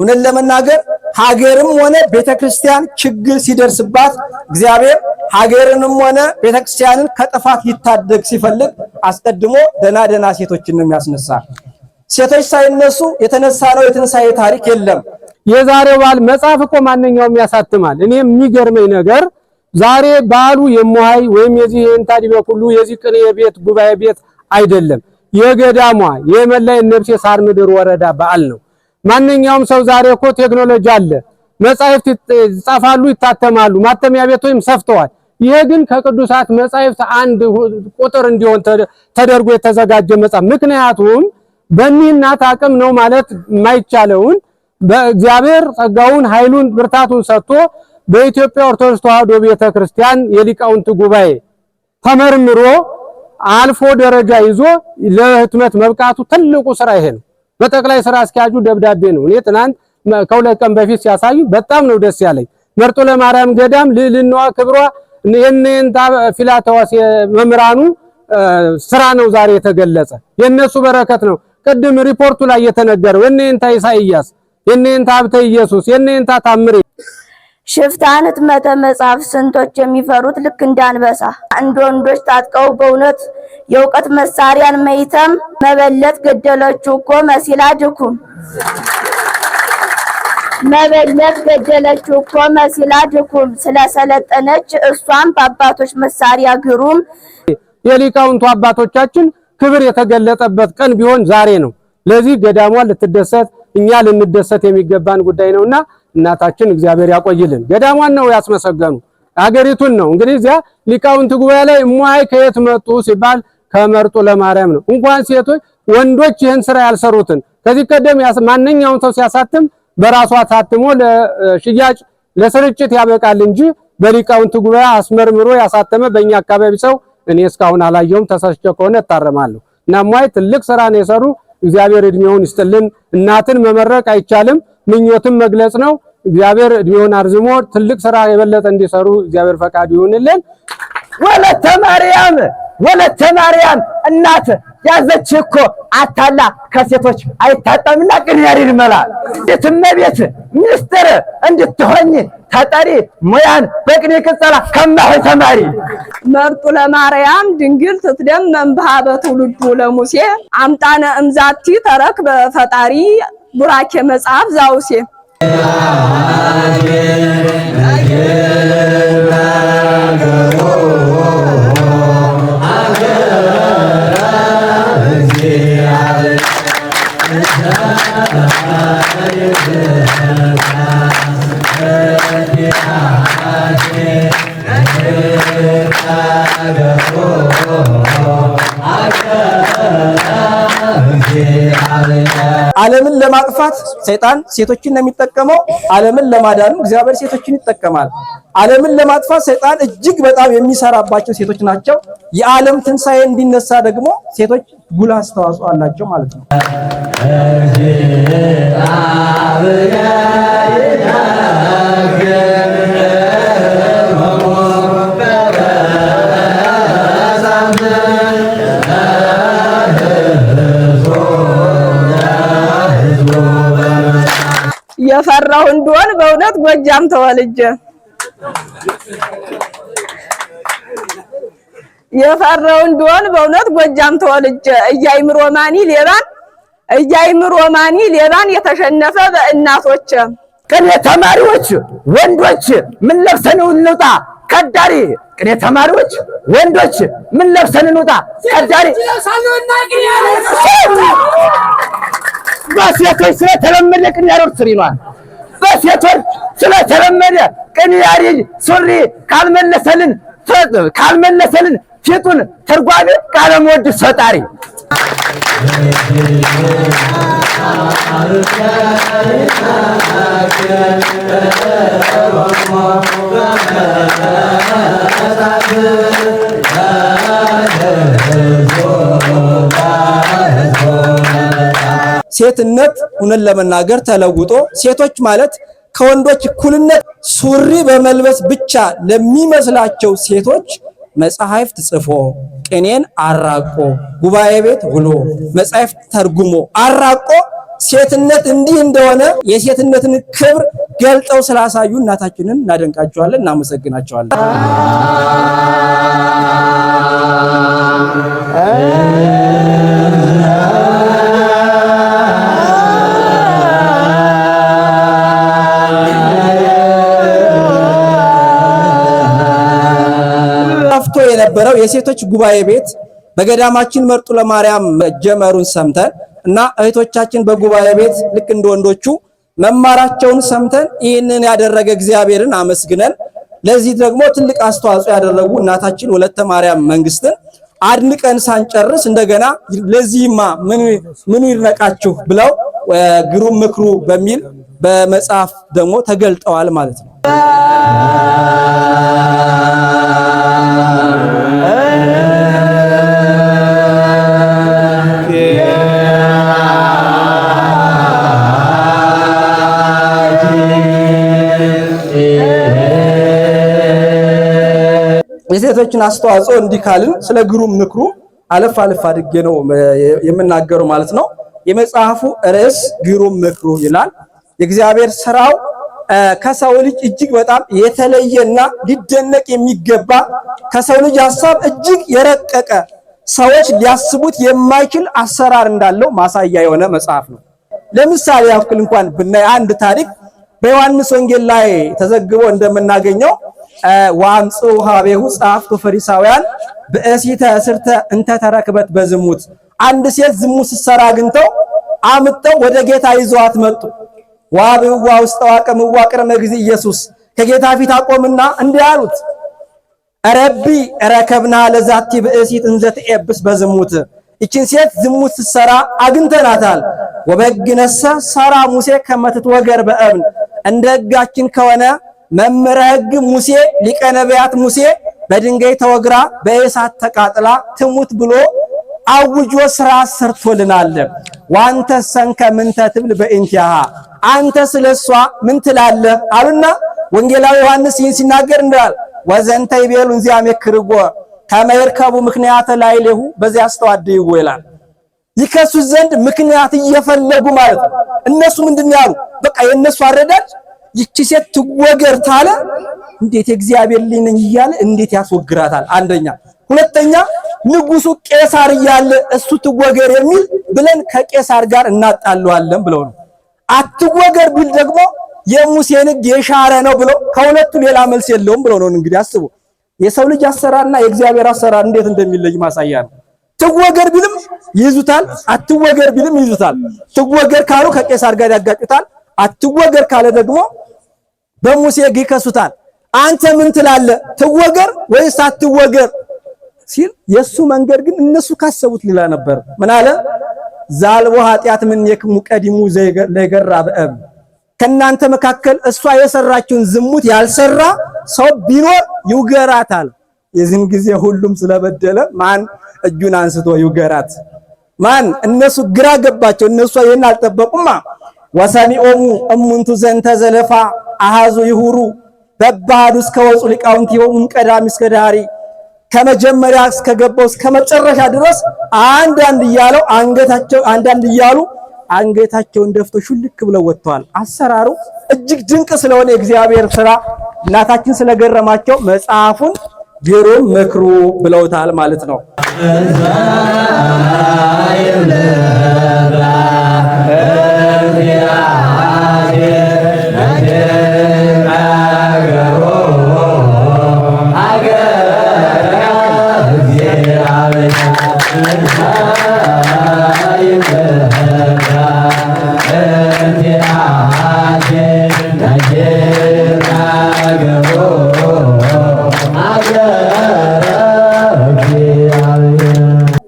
እውነት ለመናገር ሀገርም ሆነ ቤተክርስቲያን ችግር ሲደርስባት እግዚአብሔር ሀገርንም ሆነ ቤተክርስቲያንን ከጥፋት ሊታደግ ሲፈልግ አስቀድሞ ደና ደና ሴቶችን ነው የሚያስነሳ። ሴቶች ሳይነሱ የተነሳ ነው የትንሳኤ ታሪክ የለም። የዛሬው በዓል መጽሐፍ እኮ ማንኛውም ያሳትማል። እኔ የሚገርመኝ ነገር ዛሬ በዓሉ የሞሃይ ወይም የዚህ የእንታ ዲበ ኩሉ የዚህ ቅኔ ቤት ጉባኤ ቤት አይደለም። የገዳሟ የመላይ ነፍሴ ሳር ምድር ወረዳ በዓል ነው። ማንኛውም ሰው ዛሬ እኮ ቴክኖሎጂ አለ፣ መጻሕፍት ይጻፋሉ፣ ይታተማሉ፣ ማተሚያ ቤቶችም ሰፍተዋል። ይሄ ግን ከቅዱሳት መጻሕፍት አንድ ቁጥር እንዲሆን ተደርጎ የተዘጋጀ መጽሐፍ፣ ምክንያቱም በእኒህ እናት አቅም ነው ማለት የማይቻለውን በእግዚአብሔር ጸጋውን ኃይሉን ብርታቱን ሰጥቶ በኢትዮጵያ ኦርቶዶክስ ተዋሕዶ ቤተክርስቲያን የሊቃውንት ጉባኤ ተመርምሮ አልፎ ደረጃ ይዞ ለህትመት መብቃቱ ትልቁ ስራ ይሄ ነው። በጠቅላይ ስራ አስኪያጁ ደብዳቤ ነው። እኔ ትናንት ከሁለት ቀን በፊት ሲያሳዩ በጣም ነው ደስ ያለኝ። መርጦ ለማርያም ገዳም ልዕልናዋ ክብሯ የእነንታ ፊላታዋስ መምህራኑ ስራ ነው ዛሬ የተገለጸ። የነሱ በረከት ነው። ቅድም ሪፖርቱ ላይ የተነገረው የእነንታ ኢሳይያስ፣ የእነንታ ሀብተ ኢየሱስ፣ የእነንታ ታምሬ ሽፍታን ህትመተ መጽሐፍ ስንቶች የሚፈሩት ልክ እንዳንበሳ እንደ ወንዶች ታጥቀው በእውነት የእውቀት መሳሪያን መይተም መበለት ገደለችው እኮ መሲላ ድኩም መበለት ገደለችው እኮ መሲላ ድኩም ስለሰለጠነች እሷም በአባቶች መሳሪያ ግሩም። የሊቃውንቱ አባቶቻችን ክብር የተገለጠበት ቀን ቢሆን ዛሬ ነው። ለዚህ ገዳሟ ልትደሰት እኛ ልንደሰት የሚገባን ጉዳይ ነውና እናታችን እግዚአብሔር ያቆይልን። ገዳሟን ነው ያስመሰገኑ፣ አገሪቱን ነው። እንግዲህ እዚያ ሊቃውንት ጉባኤ ላይ እሙሃይ ከየት መጡ ሲባል ከመርጦ ለማርያም ነው። እንኳን ሴቶች ወንዶች ይህን ስራ ያልሰሩትን ከዚህ ቀደም ማንኛውም ሰው ሲያሳትም በራሱ አሳትሞ ለሽያጭ ለስርጭት ያበቃል እንጂ በሊቃውንት ጉባኤ አስመርምሮ ያሳተመ በእኛ አካባቢ ሰው እኔ እስካሁን አላየውም። ተሳስቼ ከሆነ እታረማለሁ። እና እሙሃይ ትልቅ ስራ ነው የሰሩ። እግዚአብሔር እድሜውን ይስጥልን። እናትን መመረቅ አይቻልም፣ ምኞትን መግለጽ ነው። እግዚአብሔር እድሜውን አርዝሞ ትልቅ ስራ የበለጠ እንዲሰሩ እግዚአብሔር ፈቃዱ ይሁንልን። ወለተ ማርያም ወለተ ማርያም እናት ያዘች እኮ አታላ ከሴቶች አይታጣምና ቅን ያሪድ መላ እመቤት ሚስጥር እንድትሆኝ ተጠሪ ሙያን በቅኔ ቅጸላ ከማሆይ ተማሪ መርጡ ለማርያም ድንግል ትትደም መንብሃ በትውልዱ ለሙሴ አምጣነ እምዛቲ ተረክ በፈጣሪ ቡራኬ መጽሐፍ ዛውሴ። ዓለምን ለማጥፋት ሰይጣን ሴቶችን ነው የሚጠቀመው። ዓለምን ለማዳንም እግዚአብሔር ሴቶችን ይጠቀማል። ዓለምን ለማጥፋት ሰይጣን እጅግ በጣም የሚሰራባቸው ሴቶች ናቸው። የዓለም ትንሣኤ እንዲነሳ ደግሞ ሴቶች ጉልህ አስተዋጽኦ አላቸው ማለት ነው። የፈራሁ እንደሆን በእውነት ጎጃም ተወልጄ የፈራው እንደሆን በእውነት ጎጃም ተወልጄ እያይምሮ ማኒ ሌባን እያይምሮ ማኒ ሌባን የተሸነፈ በእናቶች። ቅኔ ተማሪዎች ወንዶች ምን ለብሰን እንውጣ ከዳሪ? ቅኔ ተማሪዎች ወንዶች ምን ለብሰን እንውጣ ከዳሪ? በሴቶች ስለተለመደ ቅኔ ያሬድ ሱሪ ነው። በሴቶች ስለተለመደ ቅኔ ያሬድ ሱሪ ካልመለሰልን ፊቱን ተርጓሚ ቃለ መወድስ ፈጣሪ። ሴትነት እውነት ለመናገር ተለውጦ ሴቶች ማለት ከወንዶች እኩልነት ሱሪ በመልበስ ብቻ ለሚመስላቸው ሴቶች መጽሐፍት ጽፎ፣ ቅኔን አራቆ፣ ጉባኤ ቤት ውሎ መጽሐፍት ተርጉሞ አራቆ ሴትነት እንዲህ እንደሆነ የሴትነትን ክብር ገልጠው ስላሳዩ እናታችንን እናደንቃቸዋለን፣ እናመሰግናቸዋለን። ጠፍቶ የነበረው የሴቶች ጉባኤ ቤት በገዳማችን መርጡ ለማርያም መጀመሩን ሰምተን እና እህቶቻችን በጉባኤ ቤት ልክ እንደ ወንዶቹ መማራቸውን ሰምተን ይህንን ያደረገ እግዚአብሔርን አመስግነን፣ ለዚህ ደግሞ ትልቅ አስተዋጽኦ ያደረጉ እናታችን ወለተ ማርያም መንግስትን አድንቀን ሳንጨርስ እንደገና ለዚህማ ምኑ ይድነቃችሁ ብለው ግሩም ምክሩ በሚል በመጽሐፍ ደግሞ ተገልጠዋል ማለት ነው። የሴቶችን አስተዋጽኦ እንዲህ ካልን ስለ ግሩም ምክሩ አለፍ አለፍ አድርጌ ነው የምናገረው ማለት ነው። የመጽሐፉ ርዕስ ግሩም ምክሩ ይላል። የእግዚአብሔር ስራው ከሰው ልጅ እጅግ በጣም የተለየና ሊደነቅ የሚገባ፣ ከሰው ልጅ ሐሳብ እጅግ የረቀቀ፣ ሰዎች ሊያስቡት የማይችል አሰራር እንዳለው ማሳያ የሆነ መጽሐፍ ነው። ለምሳሌ ያክል እንኳን ብናይ አንድ ታሪክ በዮሐንስ ወንጌል ላይ ተዘግቦ እንደምናገኘው ወአምጽኡ ሀቤሁ ጸሐፍቱ ፈሪሳውያን ብእሲተ እስርተ እንተ ተረክበት በዝሙት፣ አንድ ሴት ዝሙት ስትሰራ አግኝተው አምጠው ወደ ጌታ ይዘዋት መጡ። ወአብእዋ ውስተ አቅምዋ ቅድመ እግዚእ ኢየሱስ፣ ከጌታ ፊት አቆምና እንዲህ አሉት፣ ረቢ ረከብና ለዛቲ ብእሲት እንዘ ትኤብስ በዝሙት፣ ይችን ሴት ዝሙት ስትሰራ አግኝተናታል። ወበግነሰ ሰራ ሙሴ ከመትትወገር በእብን፣ እንደ ሕጋችን ከሆነ መምህረ ሕግ ሙሴ፣ ሊቀ ነቢያት ሙሴ በድንጋይ ተወግራ በእሳት ተቃጥላ ትሙት ብሎ አውጆ ስራ ሰርቶልናል። ዋንተ ሰንከ ምንተ ትብል በእንቲአሃ፣ አንተ ስለሷ ምን ትላለህ አሉና ወንጌላዊ ዮሐንስ ይህን ሲናገር እንዳል ወዘንተ ይቤሉ እንዚያ መክርጎ ከመ ይርከቡ ምክንያተ ላዕሌሁ በዚያ አስተዋድይዎ ይላል። ይከሱት ዘንድ ምክንያት እየፈለጉ ማለት ነው። እነሱ ምንድን ያሉ? በቃ የእነሱ አረዳድ ይቺ ሴት ትወገር ታለ እንዴት የእግዚአብሔር ልጅ ነኝ እያለ እንዴት ያስወግራታል? አንደኛ፣ ሁለተኛ ንጉሱ ቄሳር እያለ እሱ ትወገር የሚል ብለን ከቄሳር ጋር እናጣለዋለን ብለው ነው። አትወገር ቢል ደግሞ የሙሴን ሕግ የሻረ ነው ብለው ከሁለቱ ሌላ መልስ የለውም ብለው ነው። እንግዲህ አስቡ፣ የሰው ልጅ አሰራርና የእግዚአብሔር አሰራር እንዴት እንደሚለይ ማሳያ ነው። ትወገር ቢልም ይይዙታል፣ አትወገር ቢልም ይይዙታል። ትወገር ካሉ ከቄሳር ጋር ያጋጩታል። አትወገር ካለ ደግሞ በሙሴ ሕግ ይከሱታል። አንተ ምን ትላለህ? ትወገር ወይስ አትወገር ሲል የሱ መንገድ ግን እነሱ ካሰቡት ሌላ ነበር። ምን አለ? ዛልቦ ኃጢአት ምን የክሙ ቀዲሙ ለይገራ በእብ፣ ከናንተ መካከል እሷ የሰራችውን ዝሙት ያልሰራ ሰው ቢኖር ይውገራታል። የዚህን ጊዜ ሁሉም ስለበደለ ማን እጁን አንስቶ ይውገራት? ማን? እነሱ ግራ ገባቸው። እነሱ ይሄን አልጠበቁማ። ወሰሚኦሙ እሙንቱ ዘንተ ዘለፋ አሃዙ ይሁሩ በባህዱ እስከ ወፁ ሊቃውንት ይሆሙ ቀዳሚ እስከ ዳሪ፣ ከመጀመሪያ እስከገባው እስከ መጨረሻ ድረስ አንዳንድ እያለው አንገታቸው አንዳንድ እያሉ አንገታቸውን ደፍቶ ሹልክ ብለው ወጥተዋል። አሰራሩ እጅግ ድንቅ ስለሆነ የእግዚአብሔር ስራ እናታችን ስለገረማቸው መጽሐፉን ግሩም ምክሩ ብለውታል ማለት ነው።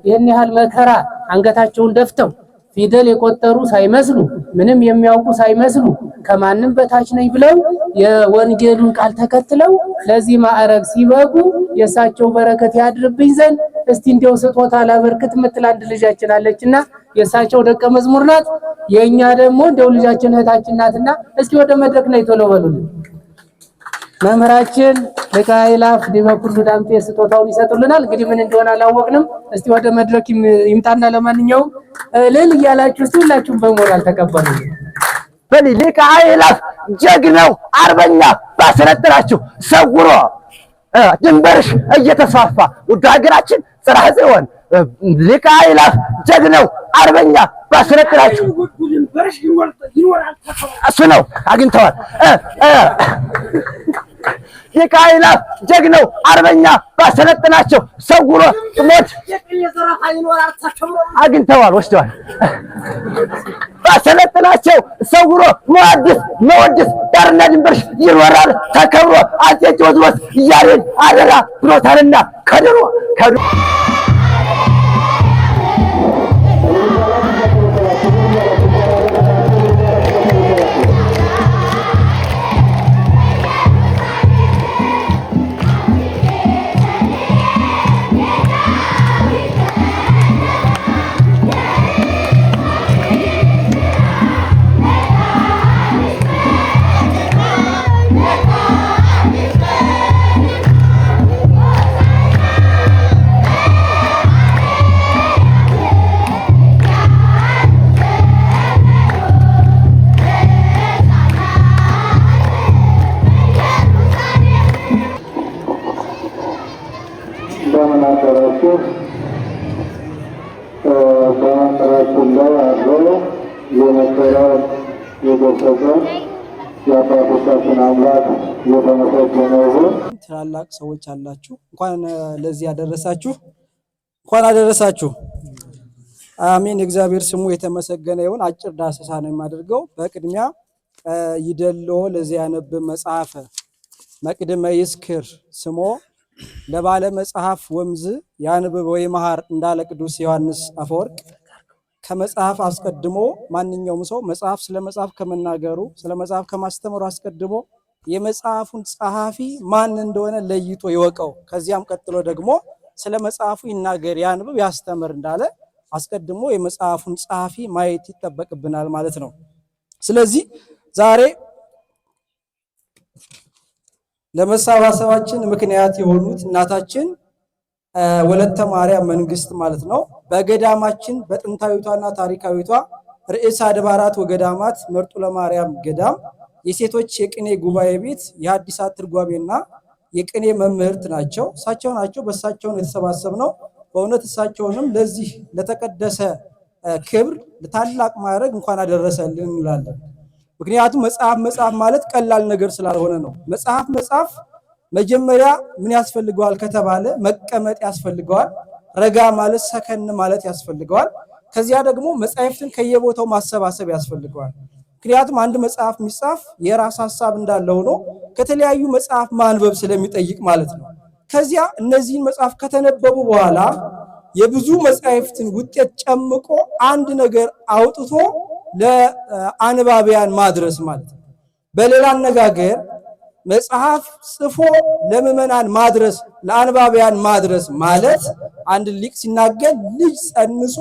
ይህን ያህል መከራ አንገታቸውን ደፍተው ፊደል የቆጠሩ ሳይመስሉ፣ ምንም የሚያውቁ ሳይመስሉ፣ ከማንም በታች ነኝ ብለው የወንጌሉን ቃል ተከትለው ለዚህ ማዕረግ ሲበቁ የእሳቸው በረከት ያድርብኝ ዘንድ እስቲ እንዲያው ስጦታ ላበርክት የምትል አንድ ልጃችን አለችና የእሳቸው ደቀ መዝሙር ናት። የእኛ ደግሞ እንደው ልጃችን እህታችን ናትና እስኪ ወደ መድረክ ነይ ቶሎ በሉልን። መምህራችን ሊቀ አእላፍ ዲበኩሉ ዳምጤ ስጦታውን ይሰጡልናል። እንግዲህ ምን እንደሆነ አላወቅንም። እስቲ ወደ መድረክ ይምጣና ለማንኛውም እልል እያላችሁ እስቲ ሁላችሁም በሞራል ተቀበሉ። በል ሊቀ አእላፍ ጀግናው አርበኛ ባሰለጠናችሁ ሰውሮ ድንበርሽ እየተስፋፋ ውድ ሀገራችን ጽርሐ ጽዮን ሊቀ አእላፍ ጀግናው አርበኛ ባሰለጠናችሁ እሱ ነው አግኝተዋል። ሊቀ አእላፍ ጀግናው አርበኛ ባሰለጠናቸው ሰውሮ ሞት አግኝተዋል፣ ወስደዋል። ባሰለጠናቸው ሰውሮ መዋድስ መወድስ ዳርና ድንበርሽ ይኖራል ተከብሮ አፄ ቴዎድሮስ ያሬድ አደራ ብሎታልና ከድሮ ከድሮ እንደምን አደራችሁ። በመምህራችን ላይ አድሮ የመከረን የገሰጸን የአባቶቻችን አምላክ የተመሰገነ ይሁን። ትላላቅ ሰዎች አላችሁ፣ እንኳን ለዚህ ያደረሳችሁ፣ እንኳን አደረሳችሁ። አሜን። የእግዚአብሔር ስሙ የተመሰገነ ይሁን። አጭር ዳሰሳ ነው የማደርገው። በቅድሚያ ይደልዎ ለዚያነብብ መጽሐፈ መቅድመ ይስክር ስሞ ለባለ መጽሐፍ ወምዝ ያንብብ ወይ መሐር እንዳለ ቅዱስ ዮሐንስ አፈወርቅ ከመጽሐፍ አስቀድሞ ማንኛውም ሰው መጽሐፍ ስለ መጽሐፍ ከመናገሩ ስለ መጽሐፍ ከማስተማሩ አስቀድሞ የመጽሐፉን ጸሐፊ ማን እንደሆነ ለይቶ ይወቀው። ከዚያም ቀጥሎ ደግሞ ስለ መጽሐፉ ይናገር፣ ያንብብ፣ ያስተምር እንዳለ አስቀድሞ የመጽሐፉን ጸሐፊ ማየት ይጠበቅብናል ማለት ነው። ስለዚህ ዛሬ ለመሰባሰባችን ምክንያት የሆኑት እናታችን ወለተ ማርያም መንግስት ማለት ነው። በገዳማችን በጥንታዊቷና ታሪካዊቷ ርዕሰ አድባራት ወገዳማት መርጡ ለማርያም ገዳም የሴቶች የቅኔ ጉባኤ ቤት የሐዲሳት ትርጓሜና የቅኔ መምህርት ናቸው። እሳቸው ናቸው። በእሳቸው ነው የተሰባሰብነው። በእውነት እሳቸውንም ለዚህ ለተቀደሰ ክብር ለታላቅ ማዕረግ እንኳን አደረሰልን እንላለን። ምክንያቱም መጽሐፍ መጽሐፍ ማለት ቀላል ነገር ስላልሆነ ነው። መጽሐፍ መጽሐፍ መጀመሪያ ምን ያስፈልገዋል ከተባለ መቀመጥ ያስፈልገዋል። ረጋ ማለት ሰከን ማለት ያስፈልገዋል። ከዚያ ደግሞ መጻሕፍትን ከየቦታው ማሰባሰብ ያስፈልገዋል። ምክንያቱም አንድ መጽሐፍ የሚጻፍ የራስ ሀሳብ እንዳለ ሆኖ ከተለያዩ መጽሐፍ ማንበብ ስለሚጠይቅ ማለት ነው። ከዚያ እነዚህን መጽሐፍ ከተነበቡ በኋላ የብዙ መጻሕፍትን ውጤት ጨምቆ አንድ ነገር አውጥቶ ለአንባቢያን ማድረስ ማለት ነው። በሌላ አነጋገር መጽሐፍ ጽፎ ለምዕመናን ማድረስ ለአንባቢያን ማድረስ ማለት አንድ ሊቅ ሲናገር ልጅ ጸንሶ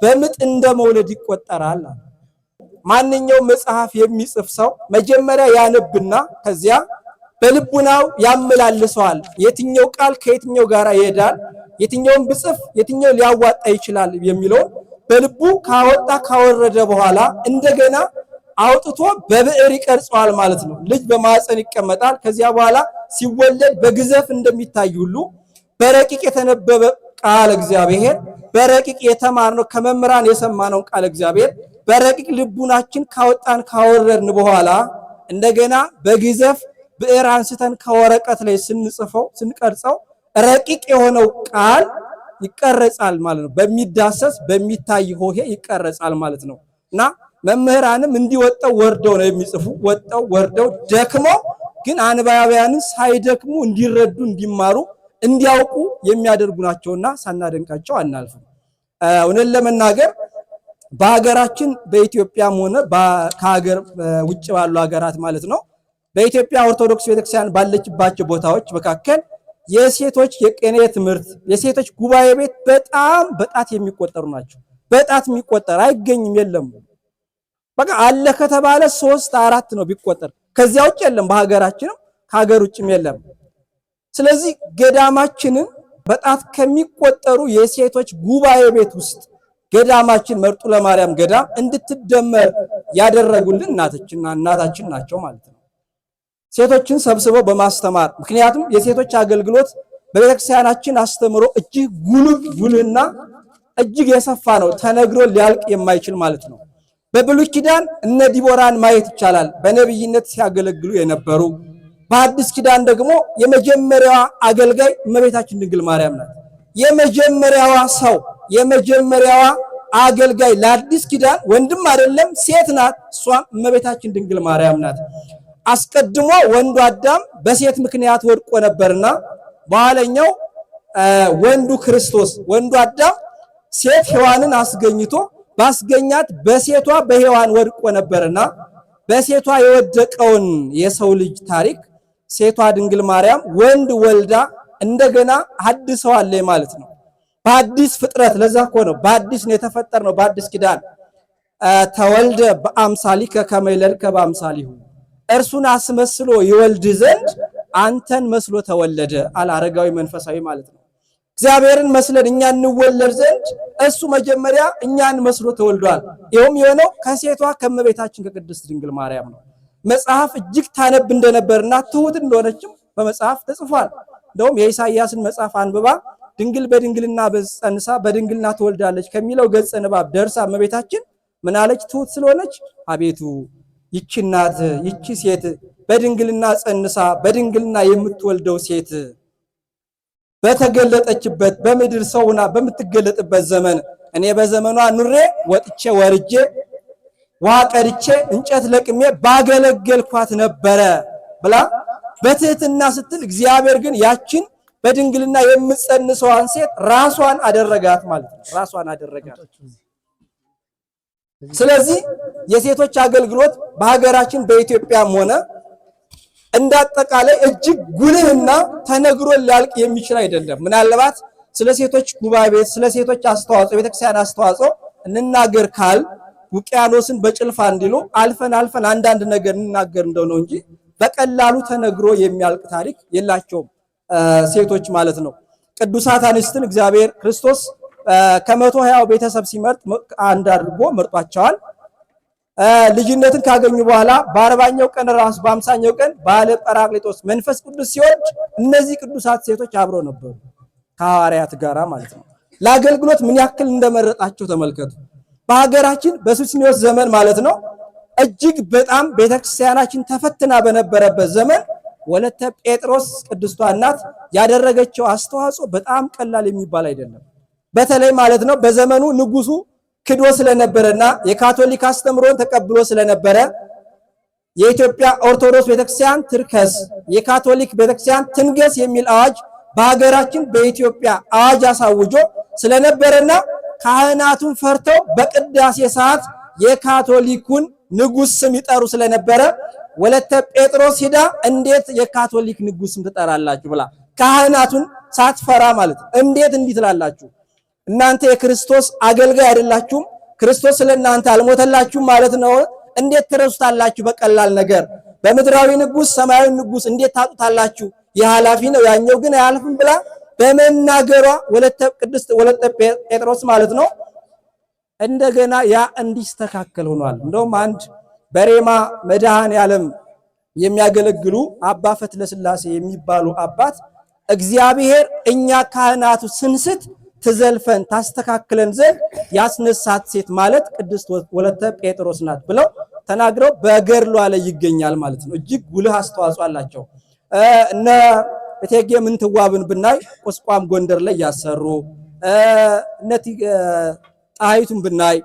በምጥ እንደ መውለድ ይቆጠራል። ማንኛውም መጽሐፍ የሚጽፍ ሰው መጀመሪያ ያነብና ከዚያ በልቡናው ያመላልሰዋል። የትኛው ቃል ከየትኛው ጋር ይሄዳል፣ የትኛውን ብጽፍ የትኛው ሊያዋጣ ይችላል የሚለውን በልቡ ካወጣ ካወረደ በኋላ እንደገና አውጥቶ በብዕር ይቀርጸዋል ማለት ነው። ልጅ በማዕፀን ይቀመጣል። ከዚያ በኋላ ሲወለድ በግዘፍ እንደሚታይ ሁሉ በረቂቅ የተነበበ ቃል እግዚአብሔር በረቂቅ የተማርነው ከመምህራን የሰማነውን ቃል እግዚአብሔር በረቂቅ ልቡናችን ካወጣን ካወረድን በኋላ እንደገና በግዘፍ ብዕር አንስተን ከወረቀት ላይ ስንጽፈው ስንቀርጸው ረቂቅ የሆነው ቃል ይቀረጻል ማለት ነው። በሚዳሰስ በሚታይ ሆሄ ይቀረጻል ማለት ነው እና መምህራንም እንዲወጣው ወርደው ነው የሚጽፉ። ወጣው ወርደው ደክመው ግን አንባቢያንን ሳይደክሙ እንዲረዱ እንዲማሩ እንዲያውቁ የሚያደርጉ ናቸውና ሳናደንቃቸው አናልፍም። እውነት ለመናገር በሀገራችን በኢትዮጵያም ሆነ ከሀገር ውጭ ባሉ ሀገራት ማለት ነው በኢትዮጵያ ኦርቶዶክስ ቤተክርስቲያን ባለችባቸው ቦታዎች መካከል የሴቶች የቅኔ ትምህርት የሴቶች ጉባኤ ቤት በጣም በጣት የሚቆጠሩ ናቸው። በጣት የሚቆጠር አይገኝም፣ የለም። በቃ አለ ከተባለ 3 4 ነው ቢቆጠር፣ ከዚያ ውጭ የለም። በሀገራችንም ከሀገር ውጭም የለም። ስለዚህ ገዳማችንን በጣት ከሚቆጠሩ የሴቶች ጉባኤ ቤት ውስጥ ገዳማችን መርጡለ ለማርያም ገዳም እንድትደመር ያደረጉልን እናታችን ናቸው ማለት ነው። ሴቶችን ሰብስበው በማስተማር ምክንያቱም የሴቶች አገልግሎት በቤተክርስቲያናችን አስተምሮ እጅግ ጉልህና እጅግ የሰፋ ነው፣ ተነግሮ ሊያልቅ የማይችል ማለት ነው። በብሉይ ኪዳን እነ ዲቦራን ማየት ይቻላል፣ በነቢይነት ሲያገለግሉ የነበሩ። በአዲስ ኪዳን ደግሞ የመጀመሪያዋ አገልጋይ እመቤታችን ድንግል ማርያም ናት። የመጀመሪያዋ ሰው የመጀመሪያዋ አገልጋይ ለአዲስ ኪዳን ወንድም አይደለም ሴት ናት። እሷም እመቤታችን ድንግል ማርያም ናት። አስቀድሞ ወንዱ አዳም በሴት ምክንያት ወድቆ ነበርና በኋለኛው ወንዱ ክርስቶስ ወንዱ አዳም ሴት ሔዋንን አስገኝቶ ባስገኛት በሴቷ በሔዋን ወድቆ ነበርና በሴቷ የወደቀውን የሰው ልጅ ታሪክ ሴቷ ድንግል ማርያም ወንድ ወልዳ እንደገና አድሰዋለች ማለት ነው። በአዲስ ፍጥረት ለዛ እኮ ነው በአዲስ ነው የተፈጠርነው። በአዲስ ኪዳን ተወልደ በአምሳሊከ ከመ ይለድከ በአምሳሊሁ እርሱን አስመስሎ ይወልድ ዘንድ አንተን መስሎ ተወለደ አለ አረጋዊ መንፈሳዊ ማለት ነው። እግዚአብሔርን መስለን እኛ እንወለድ ዘንድ እሱ መጀመሪያ እኛን መስሎ ተወልዷል። ይኸውም የሆነው ከሴቷ ከእመቤታችን ከቅድስት ድንግል ማርያም ነው። መጽሐፍ እጅግ ታነብ እንደነበርና ትሁት እንደሆነችም በመጽሐፍ ተጽፏል። እንደውም የኢሳይያስን መጽሐፍ አንብባ ድንግል በድንግልና ጸንሳ በድንግልና ትወልዳለች ከሚለው ገጸ ንባብ ደርሳ እመቤታችን ምናለች? ትሁት ስለሆነች አቤቱ ይቺ እናት ይቺ ሴት በድንግልና ጸንሳ በድንግልና የምትወልደው ሴት በተገለጠችበት በምድር ሰውና በምትገለጥበት ዘመን እኔ በዘመኗ ኑሬ ወጥቼ ወርጄ ውሃ ቀድቼ እንጨት ለቅሜ ባገለገልኳት ነበረ ብላ በትህትና ስትል እግዚአብሔር ግን ያችን በድንግልና የምትጸንሰዋን ሴት ራሷን አደረጋት ማለት ነው። ራሷን አደረጋት። ስለዚህ የሴቶች አገልግሎት በሀገራችን በኢትዮጵያም ሆነ እንዳጠቃላይ እጅግ ጉልህና ተነግሮ ሊያልቅ የሚችል አይደለም። ምናልባት ስለ ሴቶች ጉባኤ ቤት፣ ስለ ሴቶች አስተዋጽኦ፣ ቤተክርስቲያን አስተዋጽኦ እንናገር ካል ውቅያኖስን በጭልፋ እንዲሉ አልፈን አልፈን አንዳንድ ነገር እንናገር እንደው ነው እንጂ በቀላሉ ተነግሮ የሚያልቅ ታሪክ የላቸውም ሴቶች ማለት ነው። ቅዱሳት አንስትን እግዚአብሔር ክርስቶስ ከ120 ቤተሰብ ሲመርጥ አንድ አድርጎ መርጧቸዋል። ልጅነትን ካገኙ በኋላ በ40ኛው ቀን ራሱ በ50ኛው ቀን ባለ ጰራቅሊጦስ መንፈስ ቅዱስ ሲወርድ እነዚህ ቅዱሳት ሴቶች አብረው ነበሩ ከሐዋርያት ጋራ ማለት ነው። ለአገልግሎት ምን ያክል እንደመረጣቸው ተመልከቱ። በሀገራችን በሱስንዮስ ዘመን ማለት ነው እጅግ በጣም ቤተክርስቲያናችን ተፈትና በነበረበት ዘመን ወለተ ጴጥሮስ ቅድስቷ እናት ያደረገችው አስተዋጽኦ በጣም ቀላል የሚባል አይደለም። በተለይ ማለት ነው በዘመኑ ንጉሱ ክዶ ስለነበረና የካቶሊክ አስተምሮን ተቀብሎ ስለነበረ የኢትዮጵያ ኦርቶዶክስ ቤተክርስቲያን ትርከስ፣ የካቶሊክ ቤተክርስቲያን ትንገስ የሚል አዋጅ በሀገራችን በኢትዮጵያ አዋጅ አሳውጆ ስለነበረና ካህናቱን ፈርተው በቅዳሴ ሰዓት የካቶሊኩን ንጉስ ስም ይጠሩ ስለነበረ ወለተ ጴጥሮስ ሂዳ እንዴት የካቶሊክ ንጉስ ስም ትጠራላችሁ ብላ ካህናቱን ሳትፈራ ማለት እንዴት እንዲህ ትላላችሁ? እናንተ የክርስቶስ አገልጋይ አይደላችሁም? ክርስቶስ ስለ እናንተ አልሞተላችሁም ማለት ነው? እንዴት ትረሱታላችሁ? በቀላል ነገር በምድራዊ ንጉስ ሰማያዊ ንጉስ እንዴት ታጡታላችሁ? የኃላፊ ነው ያኛው ግን አያልፍም ብላ በመናገሯ ወለተ ቅድስት ወለተ ጴጥሮስ ማለት ነው እንደገና ያ እንዲስተካከል ሆኗል። እንደውም አንድ በሬማ መድኃኔ ዓለም የሚያገለግሉ አባ ፈትለስላሴ የሚባሉ አባት እግዚአብሔር እኛ ካህናቱ ስንስት ትዘልፈን ታስተካክለን ዘንድ ያስነሳት ሴት ማለት ቅድስት ወለተ ጴጥሮስ ናት ብለው ተናግረው በገድሏ ላይ ይገኛል ማለት ነው። እጅግ ጉልህ አስተዋጽኦ አላቸው። እነ እቴጌ ምንትዋብን ብናይ ቁስቋም ጎንደር ላይ ያሰሩ፣ እነ ጣይቱን ብናይ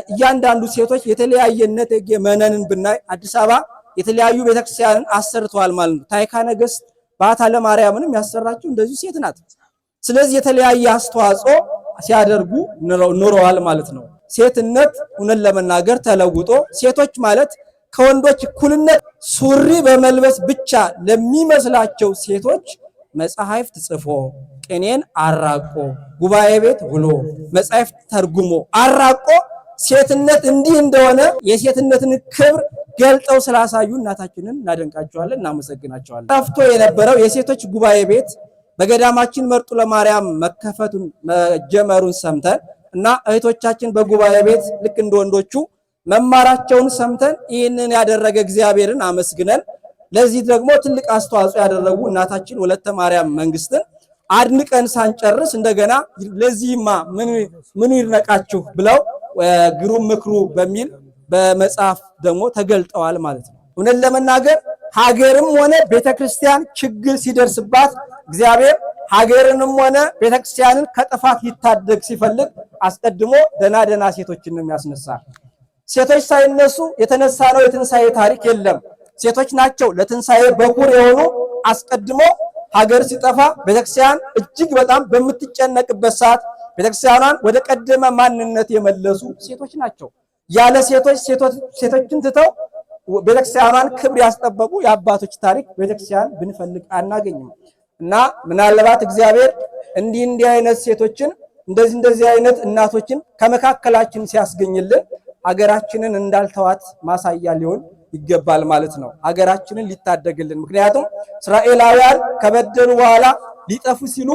እያንዳንዱ ሴቶች የተለያየ እነ እቴጌ መነንን ብናይ አዲስ አበባ የተለያዩ ቤተክርስቲያንን አሰርተዋል ማለት ነው። ታይካ ነገስት ባታ ለማርያምንም ያሰራችው እንደዚሁ ሴት ናት። ስለዚህ የተለያየ አስተዋጽኦ ሲያደርጉ ኖረዋል ማለት ነው። ሴትነት እውነት ለመናገር ተለውጦ ሴቶች ማለት ከወንዶች እኩልነት ሱሪ በመልበስ ብቻ ለሚመስላቸው ሴቶች መጽሐፍት ጽፎ ቅኔን አራቆ ጉባኤ ቤት ውሎ መጻሕፍት ተርጉሞ አራቆ ሴትነት እንዲህ እንደሆነ የሴትነትን ክብር ገልጠው ስላሳዩ እናታችንን እናደንቃቸዋለን፣ እናመሰግናቸዋለን። ጠፍቶ የነበረው የሴቶች ጉባኤ ቤት በገዳማችን መርጡ ለማርያም መከፈቱን መጀመሩን ሰምተን እና እህቶቻችን በጉባኤ ቤት ልክ እንደ ወንዶቹ መማራቸውን ሰምተን ይህንን ያደረገ እግዚአብሔርን አመስግነን ለዚህ ደግሞ ትልቅ አስተዋጽኦ ያደረጉ እናታችን ወለተ ማርያም መንግስትን አድንቀን ሳንጨርስ እንደገና ለዚህማ ምኑ ይድነቃችሁ ብለው ግሩም ምክሩ በሚል በመጽሐፍ ደግሞ ተገልጠዋል ማለት ነው። እውነት ለመናገር ሀገርም ሆነ ቤተክርስቲያን ችግር ሲደርስባት እግዚአብሔር ሀገርንም ሆነ ቤተክርስቲያንን ከጥፋት ሊታደግ ሲፈልግ አስቀድሞ ደና ደና ሴቶችን ነው የሚያስነሳ። ሴቶች ሳይነሱ የተነሳ ነው የትንሣኤ ታሪክ የለም። ሴቶች ናቸው ለትንሣኤ በኩር የሆኑ። አስቀድሞ ሀገር ሲጠፋ ቤተክርስቲያን እጅግ በጣም በምትጨነቅበት ሰዓት ቤተክርስቲያኗን ወደ ቀደመ ማንነት የመለሱ ሴቶች ናቸው። ያለ ሴቶች ሴቶችን ትተው ቤተክርስቲያኗን ክብር ያስጠበቁ የአባቶች ታሪክ ቤተክርስቲያን ብንፈልግ አናገኝም። እና ምናልባት እግዚአብሔር እንዲህ እንዲህ አይነት ሴቶችን እንደዚህ እንደዚህ አይነት እናቶችን ከመካከላችን ሲያስገኝልን ሀገራችንን እንዳልተዋት ማሳያ ሊሆን ይገባል ማለት ነው። ሀገራችንን ሊታደግልን። ምክንያቱም እስራኤላውያን ከበደሉ በኋላ ሊጠፉ ሲሉ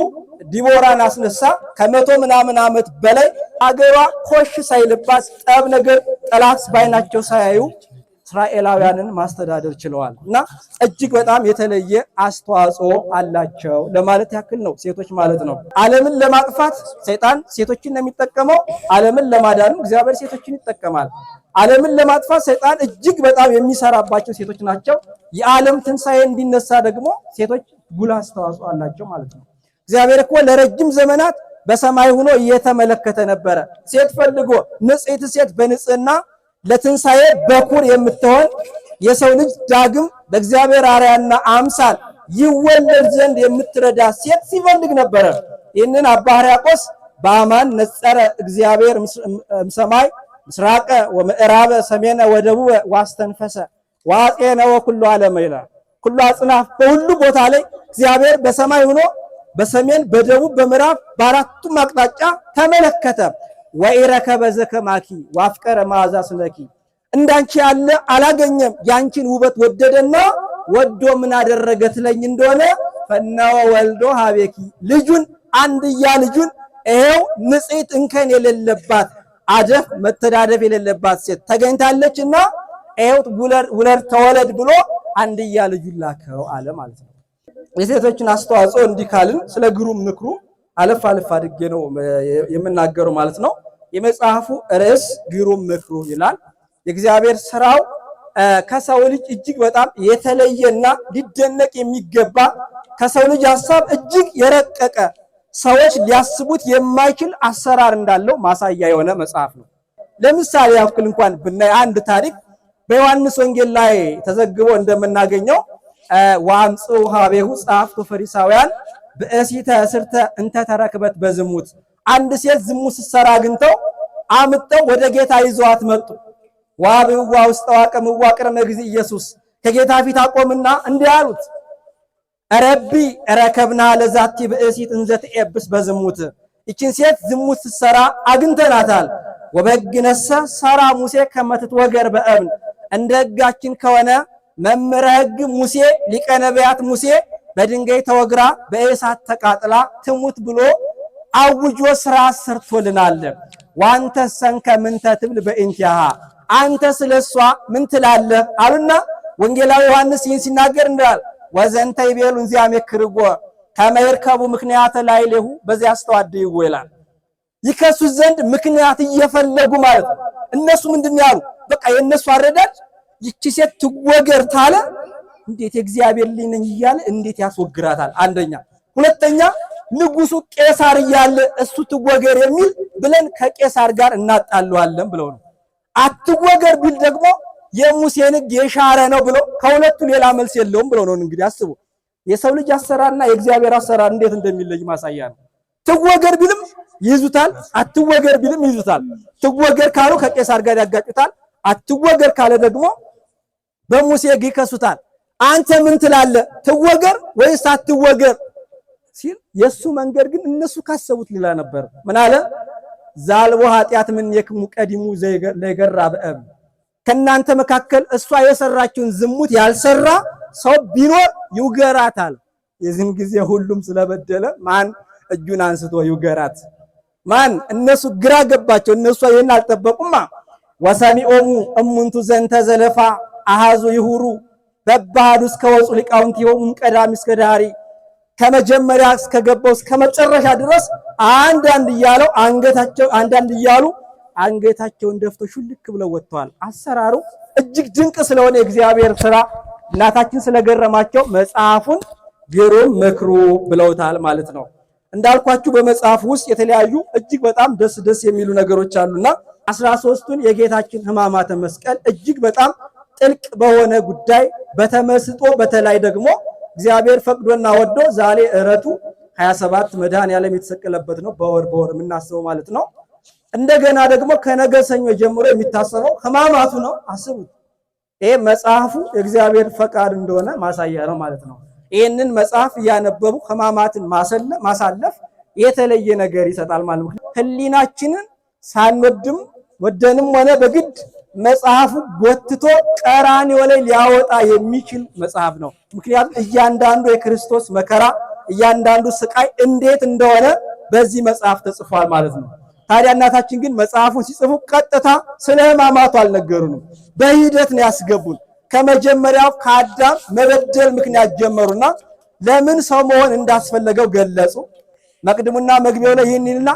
ዲቦራን አስነሳ። ከመቶ ምናምን ዓመት በላይ አገሯ ኮሽ ሳይልባት ጠብ ነገር ጠላት ባይናቸው ሳያዩ እስራኤላውያንን ማስተዳደር ችለዋል። እና እጅግ በጣም የተለየ አስተዋጽኦ አላቸው ለማለት ያክል ነው፣ ሴቶች ማለት ነው። ዓለምን ለማጥፋት ሰይጣን ሴቶችን ነው የሚጠቀመው። ዓለምን ለማዳንም እግዚአብሔር ሴቶችን ይጠቀማል። ዓለምን ለማጥፋት ሰይጣን እጅግ በጣም የሚሰራባቸው ሴቶች ናቸው። የዓለም ትንሣኤ እንዲነሳ ደግሞ ሴቶች ጉልህ አስተዋጽኦ አላቸው ማለት ነው። እግዚአብሔር እኮ ለረጅም ዘመናት በሰማይ ሆኖ እየተመለከተ ነበረ። ሴት ፈልጎ ንጽሕት ሴት በንጽህና ለትንሣኤ በኩር የምትሆን የሰው ልጅ ዳግም በእግዚአብሔር አርአያና አምሳል ይወለድ ዘንድ የምትረዳ ሴት ሲፈልግ ነበረ። ይህንን አባ ሕርያቆስ በአማን ነጸረ እግዚአብሔር እምሰማይ ምስራቀ ወምዕራበ ሰሜነ ወደቡበ ዋስተንፈሰ ዋጤነ ወኩሉ ዓለመ ይላል። ኩሉ አጽናፍ በሁሉ ቦታ ላይ እግዚአብሔር በሰማይ ሆኖ በሰሜን በደቡብ በምዕራብ በአራቱም አቅጣጫ ተመለከተ። ወኢረከበ ዘከማኪ ዋፍቀረ መዓዛ ስነኪ እንዳንቺ ያለ አላገኘም። ያንቺን ውበት ወደደና ወዶ ምን አደረገ ትለኝ እንደሆነ ፈናወ ወልዶ ሀቤኪ ልጁን አንድያ ልጁን ይሄው ንጽሕት እንከን የሌለባት አደፍ መተዳደፍ የሌለባት ሴት ተገኝታለችና ይሄው ውለድ ተወለድ ብሎ አንድያ ልጁን ላከው አለ ማለት ነው። የሴቶችን አስተዋጽኦ እንዲህ ካልን ስለ ግሩም ምክሩ አለፍ አለፍ አድርጌ ነው የምናገረው ማለት ነው። የመጽሐፉ ርዕስ ግሩም ምክሩ ይላል። የእግዚአብሔር ስራው ከሰው ልጅ እጅግ በጣም የተለየና ሊደነቅ የሚገባ ከሰው ልጅ ሀሳብ እጅግ የረቀቀ ሰዎች ሊያስቡት የማይችል አሰራር እንዳለው ማሳያ የሆነ መጽሐፍ ነው። ለምሳሌ ያክል እንኳን ብናይ አንድ ታሪክ በዮሐንስ ወንጌል ላይ ተዘግቦ እንደምናገኘው ወአምጽኡ ሀቤሁ ጸሐፍቱ ፈሪሳውያን ብእሲተ እስርተ እንተ ተረክበት በዝሙት፣ አንድ ሴት ዝሙት ስትሰራ አግኝተው አምጠው ወደ ጌታ ይዘዋት መጡ። ወአብእዋ ውስተ ዋቅምዋ ቅድመ እግዚእ ኢየሱስ፣ ከጌታ ፊት አቆምና እንዲህ አሉት፣ ረቢ ረከብና ለዛቲ ብእሲት እንዘ ትኤብስ በዝሙት፣ ይችን ሴት ዝሙት ስትሰራ አግኝተናታል። ወበግነሰ ሰራ ሙሴ ከመ ትትወገር በእብን፣ እንደ ሕጋችን ከሆነ መምህረ ሕግ ሙሴ ሊቀ ነቢያት ሙሴ በድንጋይ ተወግራ በእሳት ተቃጥላ ትሙት ብሎ አውጆ ስራ ሰርቶልናል። ዋንተ ሰንከ ምንተ ትብል በእንቲአሃ፣ አንተ ስለሷ ምን ትላለህ አሉና ወንጌላዊ ዮሐንስ ይህን ሲናገር እንዳል ወዘንተ ይቤሉ እንዚያም የክርጎ ከመ ይርከቡ ምክንያተ ላዕሌሁ በዚያ አስተዋድይዎ ይላል። ይከሱት ዘንድ ምክንያት እየፈለጉ ማለት ነው። እነሱ ምንድን ያሉ? በቃ የእነሱ አረዳድ ይቺ ሴት ትወገር ታለ እንዴት የእግዚአብሔር ልጅ ነኝ እያለ እንዴት ያስወግራታል? አንደኛ። ሁለተኛ ንጉሱ ቄሳር እያለ እሱ ትወገር የሚል ብለን ከቄሳር ጋር እናጣለዋለን ብለው ነው። አትወገር ቢል ደግሞ የሙሴን ሕግ የሻረ ነው ብለው ከሁለቱ ሌላ መልስ የለውም ብለው ነው። እንግዲህ አስቡ፣ የሰው ልጅ አሰራርና የእግዚአብሔር አሰራር እንዴት እንደሚለይ ማሳያ ነው። ትወገር ቢልም ይይዙታል፣ አትወገር ቢልም ይይዙታል። ትወገር ካሉ ከቄሳር ጋር ያጋጩታል። አትወገር ካለ ደግሞ በሙሴ ሕግ ይከሱታል። አንተ ምን ትላለህ? ትወገር ወይስ አትወገር ሲል የሱ መንገድ ግን እነሱ ካሰቡት ሌላ ነበር። ምን አለ? ዛልቦ ኃጢአት እምኔክሙ ቀዲሙ ለይገራ በእብን፣ ከእናንተ መካከል እሷ የሰራችውን ዝሙት ያልሰራ ሰው ቢኖር ይውገራታል። የዚህን ጊዜ ሁሉም ስለበደለ ማን እጁን አንስቶ ይውገራት? ማን? እነሱ ግራ ገባቸው። እነሱ ይህን አልጠበቁማ። ወሰሚኦሙ እሙንቱ ዘንተ ዘለፋ አሃዙ ይሁሩ በባህዱ እስከ ወፁ ሊቃውንቲሆሙ ቀዳሚ እስከ ዳሪ፣ ከመጀመሪያ እስከገባው እስከ መጨረሻ ድረስ አንዳንድ እያለው አንገታቸው አንዳንድ እያሉ አንገታቸውን ደፍተው ሹልክ ብለው ወጥተዋል። አሰራሩ እጅግ ድንቅ ስለሆነ የእግዚአብሔር ስራ እናታችን ስለገረማቸው መጽሐፉን ግሩም ምክሩ ብለውታል ማለት ነው። እንዳልኳችሁ በመጽሐፉ ውስጥ የተለያዩ እጅግ በጣም ደስ ደስ የሚሉ ነገሮች አሉና 13ቱን የጌታችን ሕማማተ መስቀል እጅግ በጣም ጥልቅ በሆነ ጉዳይ በተመስጦ፣ በተለይ ደግሞ እግዚአብሔር ፈቅዶና ወዶ ዛሬ ዕረቱ 27 መድኃኔዓለም የተሰቀለበት ነው። በወር በወር የምናስበው ማለት ነው። እንደገና ደግሞ ከነገ ሰኞ ጀምሮ የሚታሰበው ሕማማቱ ነው። አስቡት። ይሄ መጽሐፉ የእግዚአብሔር ፈቃድ እንደሆነ ማሳያ ነው ማለት ነው። ይህንን መጽሐፍ እያነበቡ ሕማማትን ማሳለፍ የተለየ ነገር ይሰጣል ማለት ነው። ሕሊናችንን ሳንወድም ወደንም ሆነ በግድ መጽሐፉ ጎትቶ ቀራንዮ ላይ ሊያወጣ የሚችል መጽሐፍ ነው። ምክንያቱም እያንዳንዱ የክርስቶስ መከራ፣ እያንዳንዱ ስቃይ እንዴት እንደሆነ በዚህ መጽሐፍ ተጽፏል ማለት ነው። ታዲያ እናታችን ግን መጽሐፉን ሲጽፉ ቀጥታ ስለ ሕማማቱ አልነገሩንም። በሂደት ነው ያስገቡን። ከመጀመሪያው ከአዳም መበደል ምክንያት ጀመሩና ለምን ሰው መሆን እንዳስፈለገው ገለጹ። መቅድሙና መግቢያው ላይ ይህን ይልና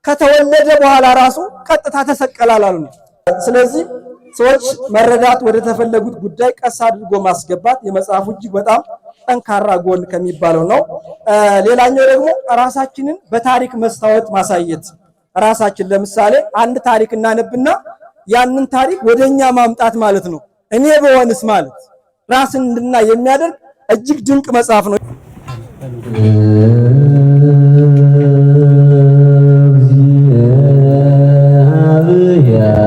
ከተወለደ በኋላ ራሱ ቀጥታ ተሰቀላል አሉ። ስለዚህ ሰዎች መረዳት ወደ ተፈለጉት ጉዳይ ቀስ አድርጎ ማስገባት የመጽሐፉ እጅግ በጣም ጠንካራ ጎን ከሚባለው ነው። ሌላኛው ደግሞ ራሳችንን በታሪክ መስታወት ማሳየት። ራሳችን ለምሳሌ አንድ ታሪክ እናነብና ያንን ታሪክ ወደኛ ማምጣት ማለት ነው። እኔ በሆንስ ማለት ራስን እንድናይ የሚያደርግ እጅግ ድንቅ መጽሐፍ ነው። እግዚአብሔር።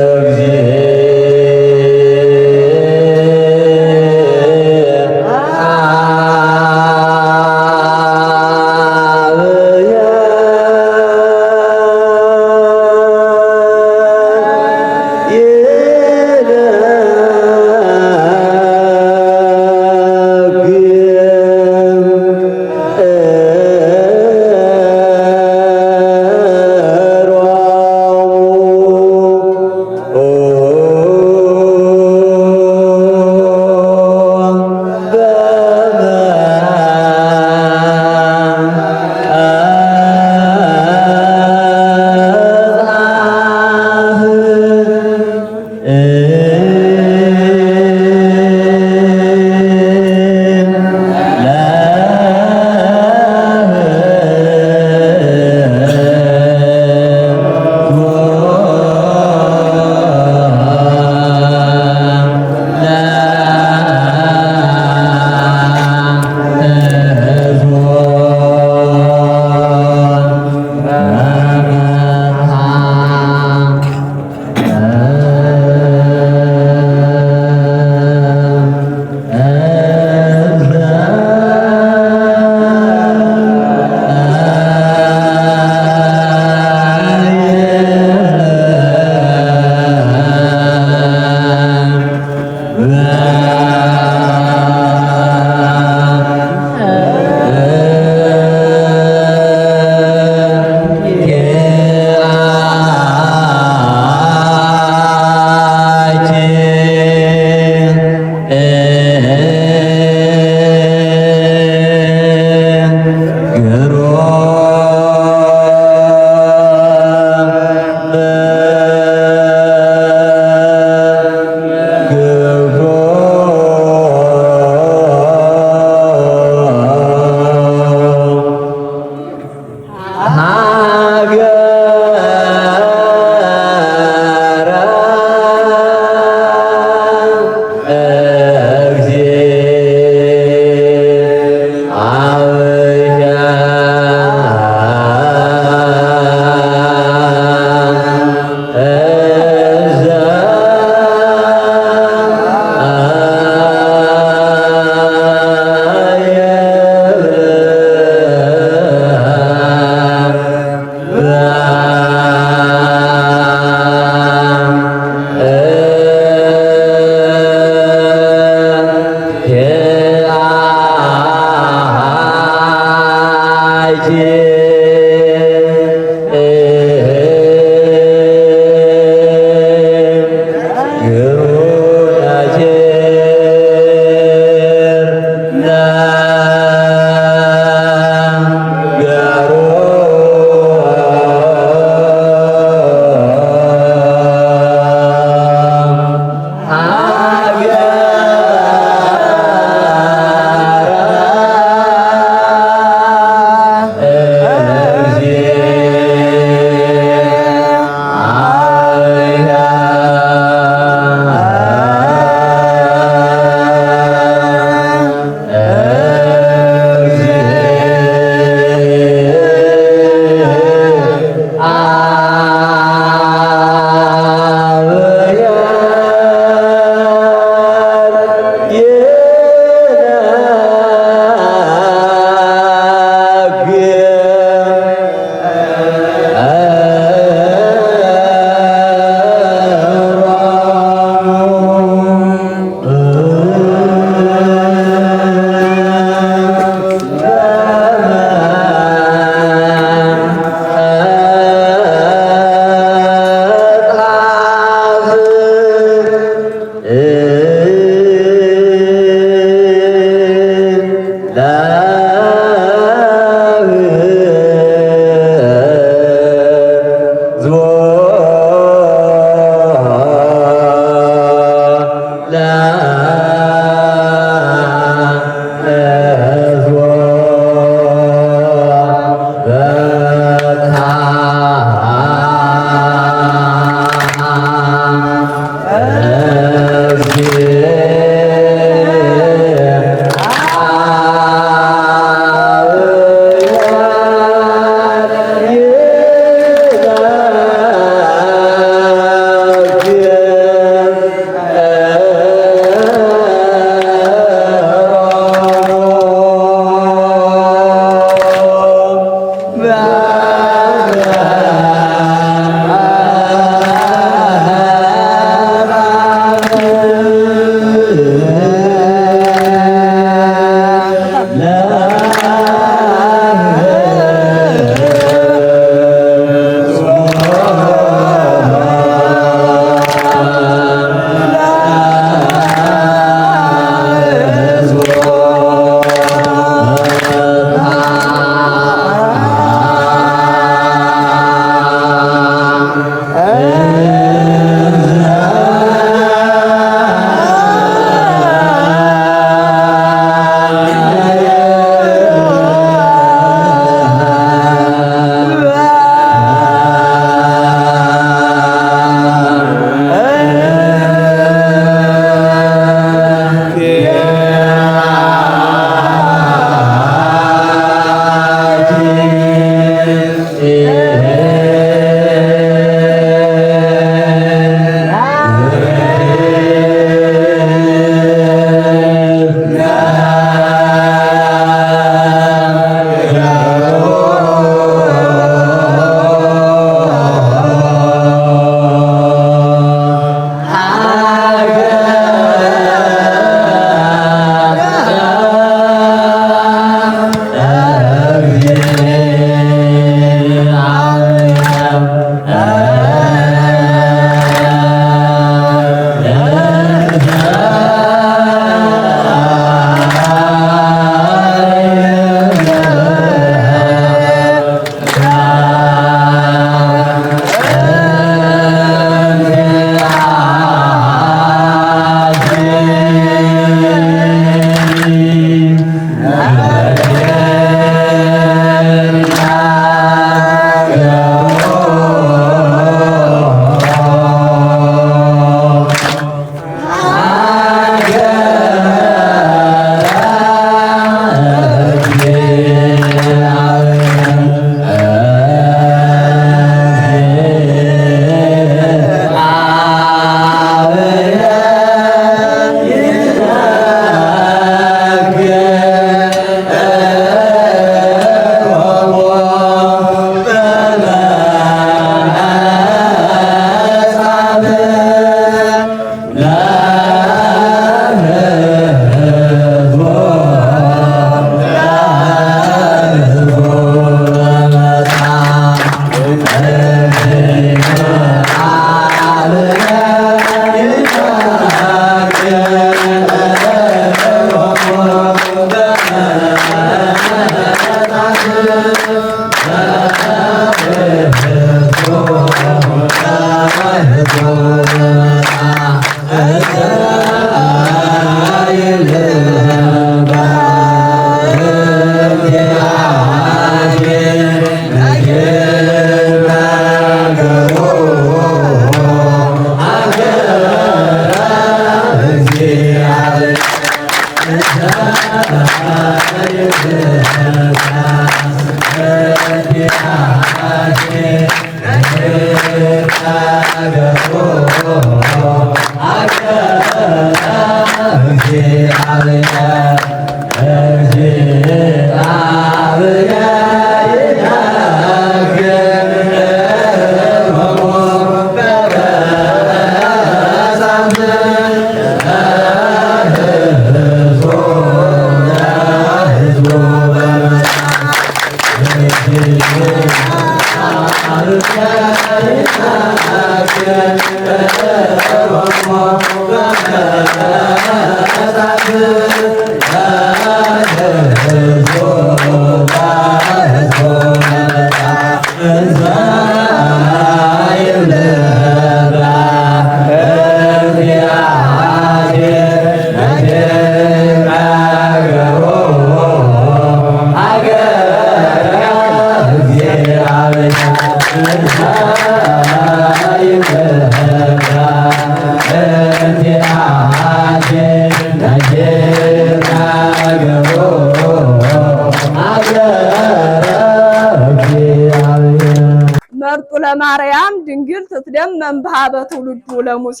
መርጡ ለማርያም ድንግል ትትደመም በሀበ ትውልዱ ለሙሴ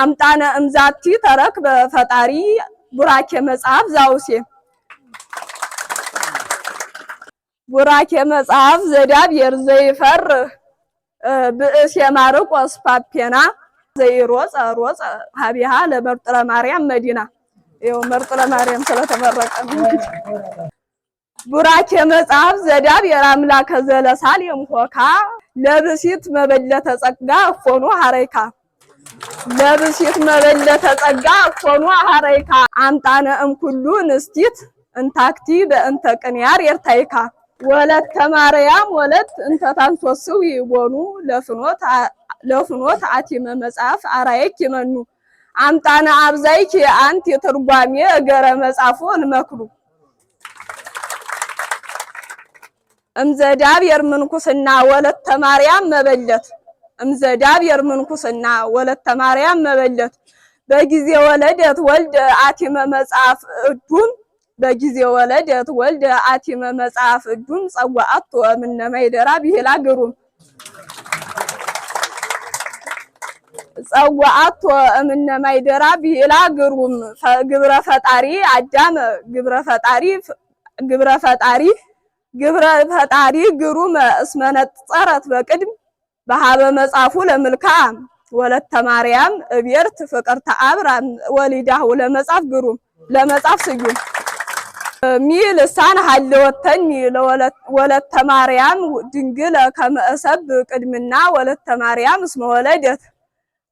አምጣነ እምዛቲ ተረክበ ፈጣሪ ቡራኬ መጽሐፍ ዛውሴ ቡራኬ መጽሐፍ ዘዳብሔር ዘይፈርህ ብእሴ ማርቆስ ፓፔና ዘይሮጸ ሮጸ ሀቢሃ ለመርጡ ለማርያም መዲና። ይኸው መርጡ ለማርያም ስለተመረቀ ነው። ቡራኬ መጽሐፍ ዘዳብሔር አምላከ ዘለሳል የምሆካ ለብሲት መበለተ ጸጋ እፎኑ ሀረይካ ለብሲት መበለተ ጸጋ እፎኑ ሀረይካ አምጣነ እምኩሉ ንስቲት እንታክቲ በእንተ ቅንያር የርታይካ ወለተ ማርያም ወለት እንተ ታንሶስው ይቦኑ ለፍኖት አቲመ መጽሐፍ አራየኪ መኑ አምጣነ አብዛይኪ አንቲ ትርጓሜ እገረ መጽሐፉ እንመክሉ እምዘዳብሔር ምንኩስና ወለተ ማርያም መበለት እምዘዳብሔር ምንኩስና ወለተ ማርያም መበለት በጊዜ ወለደት ወልደ አቲመ መጽሐፍ እዱም በጊዜ ወለደት ወልደ አቲመ መጽሐፍ እዱም ጸዋአቶ እምነ ማይደራ ብሂላ ግሩም ጸዋአቶ እምነ ማይደራ ብሂላ ግሩም ግብረ ፈጣሪ አዳም ግብረ ፈጣሪ ግብረ ፈጣሪ ግብረ ፈጣሪ ግሩም እስመ ነጸረት በቅድም በሀበ መጽሐፉ ለምልካ ወለተ ማርያም እብየርት ፍቅርተ አብራም ወሊዳሁ ለመጽሐፍ ግሩም ለመጽሐፍ ስዩም ሚ ልሳን ሀለወተኒ ወለተ ማርያም ድንግል ከመ እሰብ ቅድምና ወለተ ማርያም እስመ ወለደት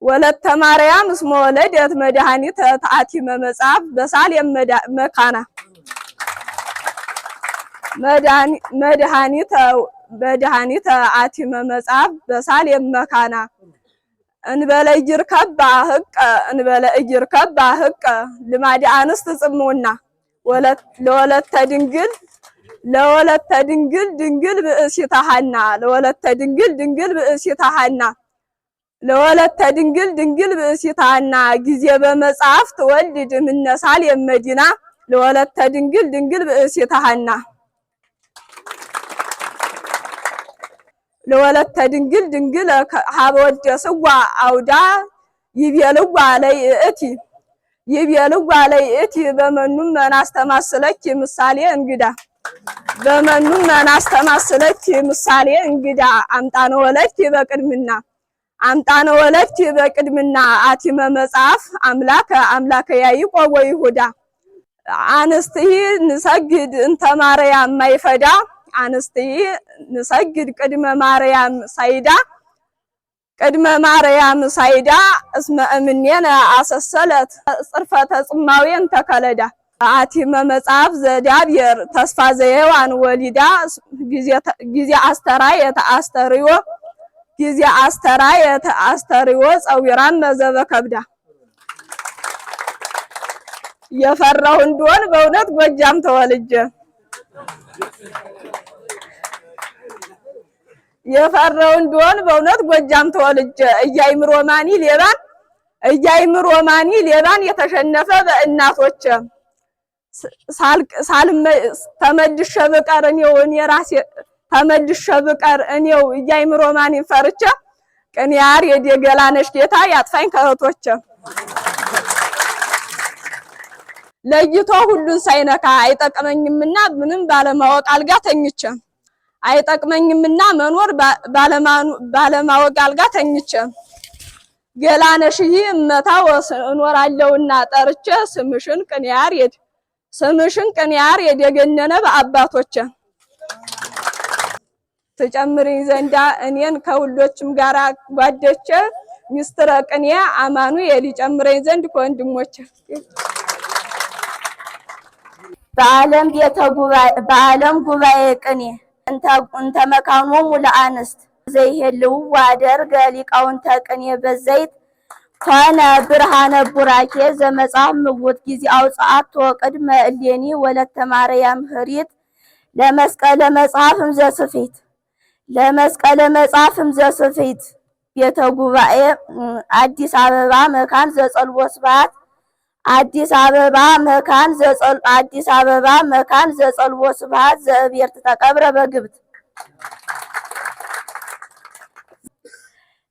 ወለተ ማርያም እስመ ወለደት መድኃኒተ ተአቲመ መጽሐፍ በሳሌም መካና መድኃኒተ አቲመ መጽሐፍ በሳሌም መካና እንበለ ኢይርከባ ህቀ እንበለ ኢይርከባ ህቀ ልማድ አንስት ጽምውና ለወለተ ድንግል ለወለተ ድንግል ድንግል ብእሲተ ሐና ለወለተ ድንግል ድንግል ብእሲተ ሐና ለወለተ ድንግል ድንግል ብእሲተ ሐና ጊዜ በመጽሐፍ ትወልድ እምነ ሳሌም መዲና ለወለተ ድንግል ድንግል ብእሲተ ሐና ለወለተ ድንግል ድንግል ሀበ ወደ ስዋ አውዳ ይቤልዋ ለይእቲ ይቤልዋ ለይእቲ በመኑም መናስተማስለኪ ምሳሌ እንግዳ በመኑም መናስተማስለኪ ምሳሌ እንግዳ አምጣነ ወለድኪ በቅድምና አምጣነ ወለድኪ በቅድምና አቲመ መጽሐፍ አምላከ አምላከ ያዕቆብ ወይሁዳ አንስትሂ ንሰግድ እንተ ማርያም ማይፈዳ አንስትሂ ንሰግድ ቅድመ ማርያም ሳይዳ ቅድመ ማርያም ሳይዳ እስመ እምኔነ አሰሰለት ጽርፈተ ጽማዌን ተከለዳ አቲመ መጽሐፍ ዘዳብሔር ተስፋ ዘየዋን ወሊዳ ጊዜ አስተራየ ተአስተርዮ ጊዜ አስተራየ ተአስተርዮ ጸዊራን መዘበ ከብዳ የፈራሁ እንደሆን በእውነት ጎጃም ተወልጄ የፈራው እንደሆን በእውነት ጎጃም ተወልጄ እያይምሮ ማኒ ሌባን እያይምሮ ማኒ ሌባን የተሸነፈ በእናቶች ተመልሼ ብቀር እኔው እኔ ራሴ ተመልሼ ብቀር እኔው እያይምሮ ማኔን ፈርቼ ቅኔ ያሬድ የገላነሽ ጌታ ያጥፋኝ ከእህቶቼ። ለይቶ ሁሉን ሳይነካ አይጠቅመኝምና ምንም ባለማወቅ አልጋ ተኝቼ፣ አይጠቅመኝምና መኖር ባለማወቅ አልጋ ተኝቼ፣ ገላነሽዬ እመታ እኖራለሁና ጠርቼ ስምሽን ቅኔ ያሬድ፣ ስምሽን ቅኔ ያሬድ የገነነ በአባቶቼ። ትጨምሪኝ ዘንዳ እኔን ከሁሎችም ጋራ ጓደቼ ሚስጥረ ቅኔ አማኑኤል ይጨምረኝ ዘንድ ከወንድሞቼ። በዓለም ቤተ ጉባኤ፣ በዓለም ጉባኤ ቅኔ እንተ መካኖሙ ለአንስት ዘይሄልው ዋደርገ ሊቃውንተ ቅኔ በዘይት ኮነ ብርሃነ ቡራኬ ዘመጽሐፍ ምውት ጊዜ አውጽአቶ ቅድመ እሌኒ ወለተ ማርያም ህሪት ለመስቀለ መጽሐፍም ዘስፌት፣ ለመስቀለ መጽሐፍም ዘስፌት። ቤተ ጉባኤ አዲስ አበባ መካን ዘጸልቦ ስብሐት፣ አዲስ አበባ መካን ዘጸል አዲስ አበባ መካን ዘጸልቦ ስብሐት ዘእብሔርት ተቀብረ በግብት።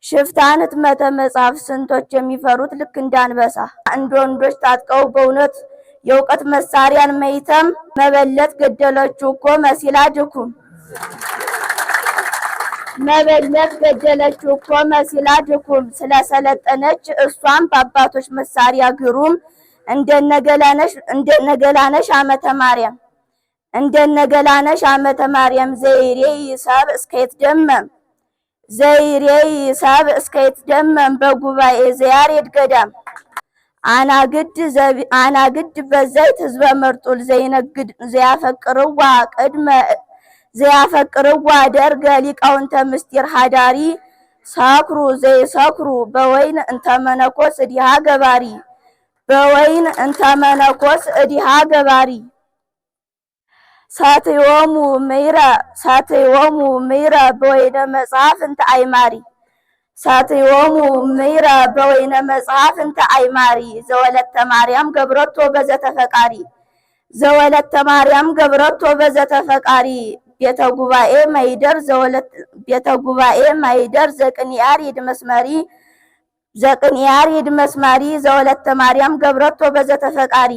ሽፍታን ህትመተ መጽሐፍ ስንቶች የሚፈሩት ልክ እንዳንበሳ እንደ ወንዶች ታጥቀው በእውነት የእውቀት መሳሪያን መይተም መበለት ገደለችው እኮ መሲላ ድኩም፣ መበለት ገደለችው እኮ መሲላ ድኩም። ስለሰለጠነች እሷም በአባቶች መሳሪያ ግሩም እንደነገላነሽ አመተ ማርያም፣ እንደነገላነሽ አመተ ማርያም ዘይሬ ይሳብ እስከ ይትደመም፣ ዘይሬ ይሳብ እስከ ይትደመም በጉባኤ ዘያሬድ ገዳም። አናግድ በዘይት ህዝበ መርጡል ዘይነግድ ዘያፈቅርዋ ቅድመ ዘያፈቅርዋ ደርገ ሊቃውንተ ምስጢር ሃዳሪ ሰክሩ ዘይሰክሩ በወይን እንተ መነኮስ እዲሃ ገባሪ፣ በወይን እንተ መነኮስ እዲሃ ገባሪ። ሳትዮሙ ምይረ፣ ሳትዮሙ ምይረ በወይነ መጽሐፍ እንተ አይማሪ፣ ሳትዮሙ ምይረ በወይነ መጽሐፍ እንተ አይማሪ ዘወለተ ማርያም ገብረቶ በዘተፈቃሪ፣ ዘወለተ ማርያም ገብረቶ በዘተፈቃሪ። ቤተ ጉባኤ ማይደር ዘወለት ቤተ ጉባኤ ማይደር ዘቅኔ ያሬድ መስመሪ፣ ዘቅኔ ያሬድ መስማሪ ዘወለተ ማርያም ገብረቶ በዘተፈቃሪ።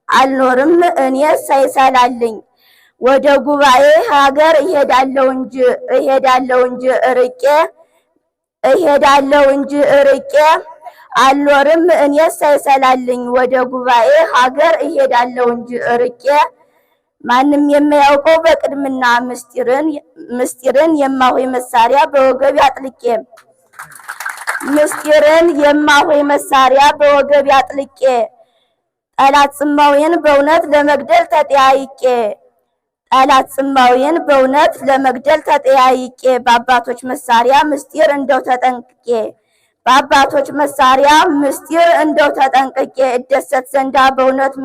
አልኖርም እኔ ሳይሰላልኝ ወደ ጉባኤ ሀገር እሄዳለሁ እንጂ፣ እሄዳለሁ እንጂ እርቄ፣ እሄዳለሁ እንጂ እርቄ። አልኖርም እኔ ሳይሰላልኝ ወደ ጉባኤ ሀገር እሄዳለሁ እንጂ እርቄ። ማንም የማያውቀው በቅድምና ምስጢርን ምስጢርን የማሆይ መሳሪያ በወገብ አጥልቄ፣ ምስጢርን የማሆይ መሳሪያ በወገብ አጥልቄ ጠላት ጽማዌን በእውነት ለመግደል ተጠያይቄ፣ ጠላት ጽማዌን በእውነት ለመግደል ተጠያይቄ በአባቶች መሳሪያ ምስጢር እንደው ተጠንቅቄ፣ በአባቶች መሳሪያ ምስጢር እንደው ተጠንቅቄ እደሰት ዘንዳ በእውነት፣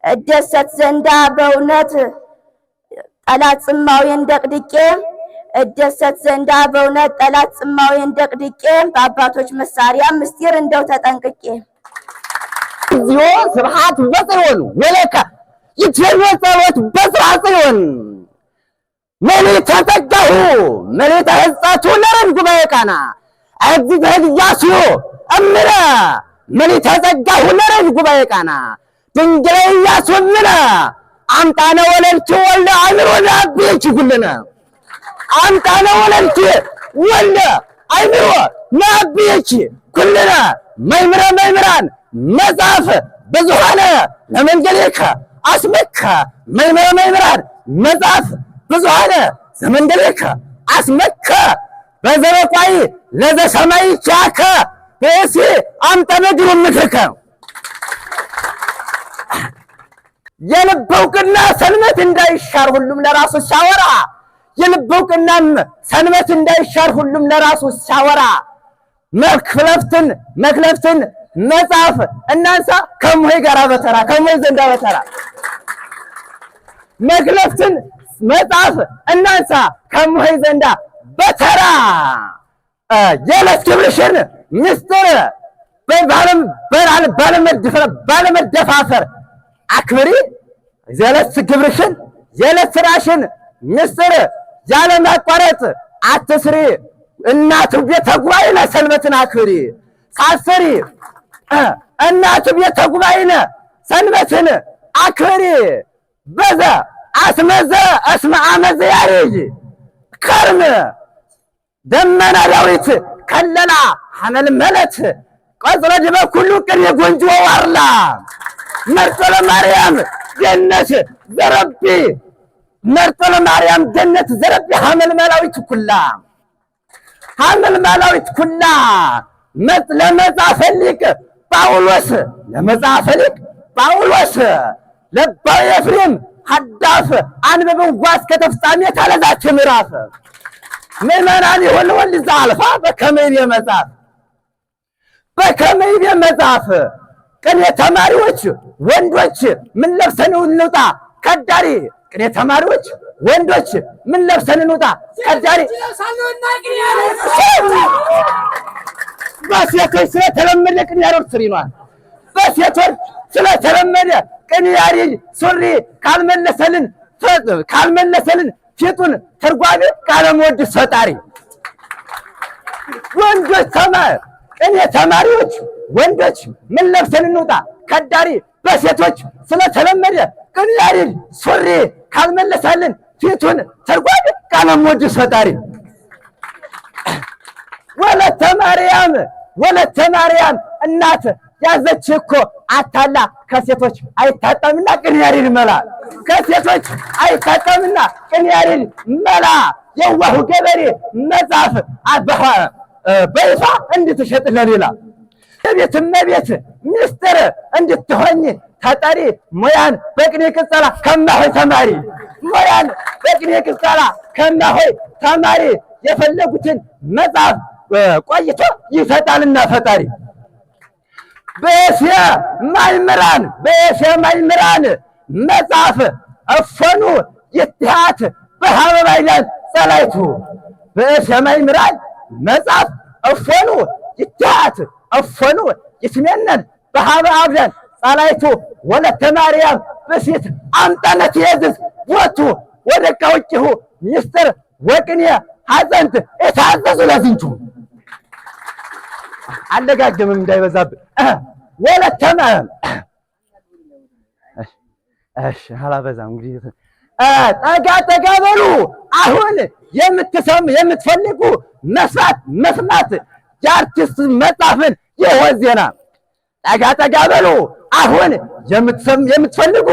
እደሰት ዘንዳ በእውነት ጠላት ጽማዌን ደቅድቄ፣ እደሰት ዘንዳ በእውነት ጠላት ጽማዌን ደቅድቄ በአባቶች መሳሪያ ምስጢር እንደው ተጠንቅቄ። እግዚኦ ስብሐት በጽዮን ወለከ ይትፌኖ ጸሎት በጽርሐ ጽዮን። መልዕልተ ጸጋሁ መልዕልተ ሕንጸቱ ለረድ ጉባኤ ቃና እግዚእብሔር ኢያሱ እምነ መልዕልተ ጸጋሁ ለረድ ጉባኤ ቃና ድንግለ ኢያሱ እምነ አምጣነ ወለልቱ ወልደ አእምሮ ለአብየች ኩልነ፣ አምጣነ ወለልቱ ወልደ አእምሮ ለአብየች ኩልነ መይምረ መይምራን መጽሐፍ ብዙኃነ ለመንገሌከ አስመከ፣ መይምረ መይምራን መጽሐፍ ብዙኃነ ዘመንገሌከ አስመከ በዘበቋይ ለዘሰማይ ቻከ በእሲ አምጠነ ግሩም ምክርከ። የልብ እውቅና ሰንበት እንዳይሻር ሁሉም ለራሱ ሲያወራ፣ የልብ እውቅናም ሰንበት እንዳይሻር ሁሉም ለራሱ ሲያወራ መክለፍትን መክለፍትን መጽሐፍ እናንሳ ከሙሄ ጋራ በተራ፣ ከሙሄ ዘንዳ በተራ። መክለፍትን መጽሐፍ እናንሳ ከሙሄ ዘንዳ በተራ። የዕለት ክብርሽን ምስጢር ባለመደፋፈር አክብሪ የዕለት ግብርሽን የዕለት ስራሽን ምስጢር ያለማቋረጥ አትስሪ። እናቱ ቤተ ጉባኤነ ሰንበትን አክብሪ ሳትሰሪ፣ እናቱ ቤተ ጉባኤነ ሰንበትን አክብሪ። በዘ አስመዘ እስመ አመዘ ያሬድ ከርም ደመና ዳዊት ከለላ ሐመልመለት ቆጽለ ዲበ ኩሉ ቅኔ ጎንጆ ዋርላ መርጦ ለማርያም ገነት ዘረቢ፣ መርጦ ለማርያም ገነት ዘረቢ ሐመልመላዊት ኩላ፣ ሐመልመላዊት ኩላ። ለመጽሐፈ ሊቅ ጳውሎስ፣ ለመጽሐፈ ሊቅ ጳውሎስ ለባዊ ኤፍሬም ሀዳፍ አንብብዋ እስከ ተፍጻሜት አለዛች ምዕራፍ። ምዕመናን ይሁን ወልድ ዘአልፋ በከመ ይቤ መጽሐፍ፣ በከመ ይቤ መጽሐፍ። ቅኔ ተማሪዎች ወንዶች ምን ለብሰን እንውጣ ከዳሪ? ቅኔ ተማሪዎች ወንዶች ምን ለብሰን እንውጣ ከዳሪ? በሴቶች ስለተለመደ ቅኔ ያሬድ ሱሪ ነዋ። በሴቶች ስለተለመደ ቅኔ ያሬድ ሱሪ ካልመለሰልን ፊቱን ተርጓሚ ቃለ መወድስ ፈጣሪ። ወንዶች ተማር ቅኔ ተማሪዎች ወንዶች ምን ለብሰን እንውጣ ከዳሪ? በሴቶች ስለተለመደ ቅኔ ያሬድ ሱሪ ካልመለሰልን ፊቱን ተርጓሚ ቃለ መወድስ ፈጣሪ። ወለተ ማርያም፣ ወለተ ማርያም እናት ያዘች እኮ አታላ ከሴቶች አይታጣምና ቅኔ ያሬድ መላ፣ ከሴቶች አይታጣምና ቅኔ ያሬድ መላ። የዋሁ ገበሬ መጽሐፍ በይፋ እንድትሸጥ ለሌላ የቤት እመቤት ሚስጥር እንድትሆኝ ተጠሪ ሙያን በቅኔ ቅጸላ ከማሆይ ተማሪ፣ ሙያን በቅኔ ቅጸላ ከማሆይ ተማሪ የፈለጉትን መጽሐፍ ቆይቶ ይሰጣልና ፈጣሪ። በኤስያ ማይምራን፣ በኤስያ ማይምራን መጽሐፍ እፈኑ ይትሃት በሃበ ባይዳን ጸላይቱ፣ በኤስያ ማይምራን መጽሐፍ እፈኑ ይትሃት እፈኑ ይትሜነን በሃበ አብዳን ጸላይቱ። ወለተ ማርያም ብሲት አምጠነት የዝዝ ቦቱ ወደቃ ውጭሁ ምስጢር ወቅኔ ሐዘንት የታዘዙ ለዝንቱ። አለጋገምም እንዳይበዛብን። ወለተ ማርያም፣ እሺ አላበዛም። እንግዲህ ጠጋ ጠጋ በሉ። አሁን የምትሰሙ የምትፈልጉ መስማት የአርቲስት መጽሐፍን የሕይወት ዜና፣ ጠጋ ጠጋ በሉ። አሁን የምትፈልጉ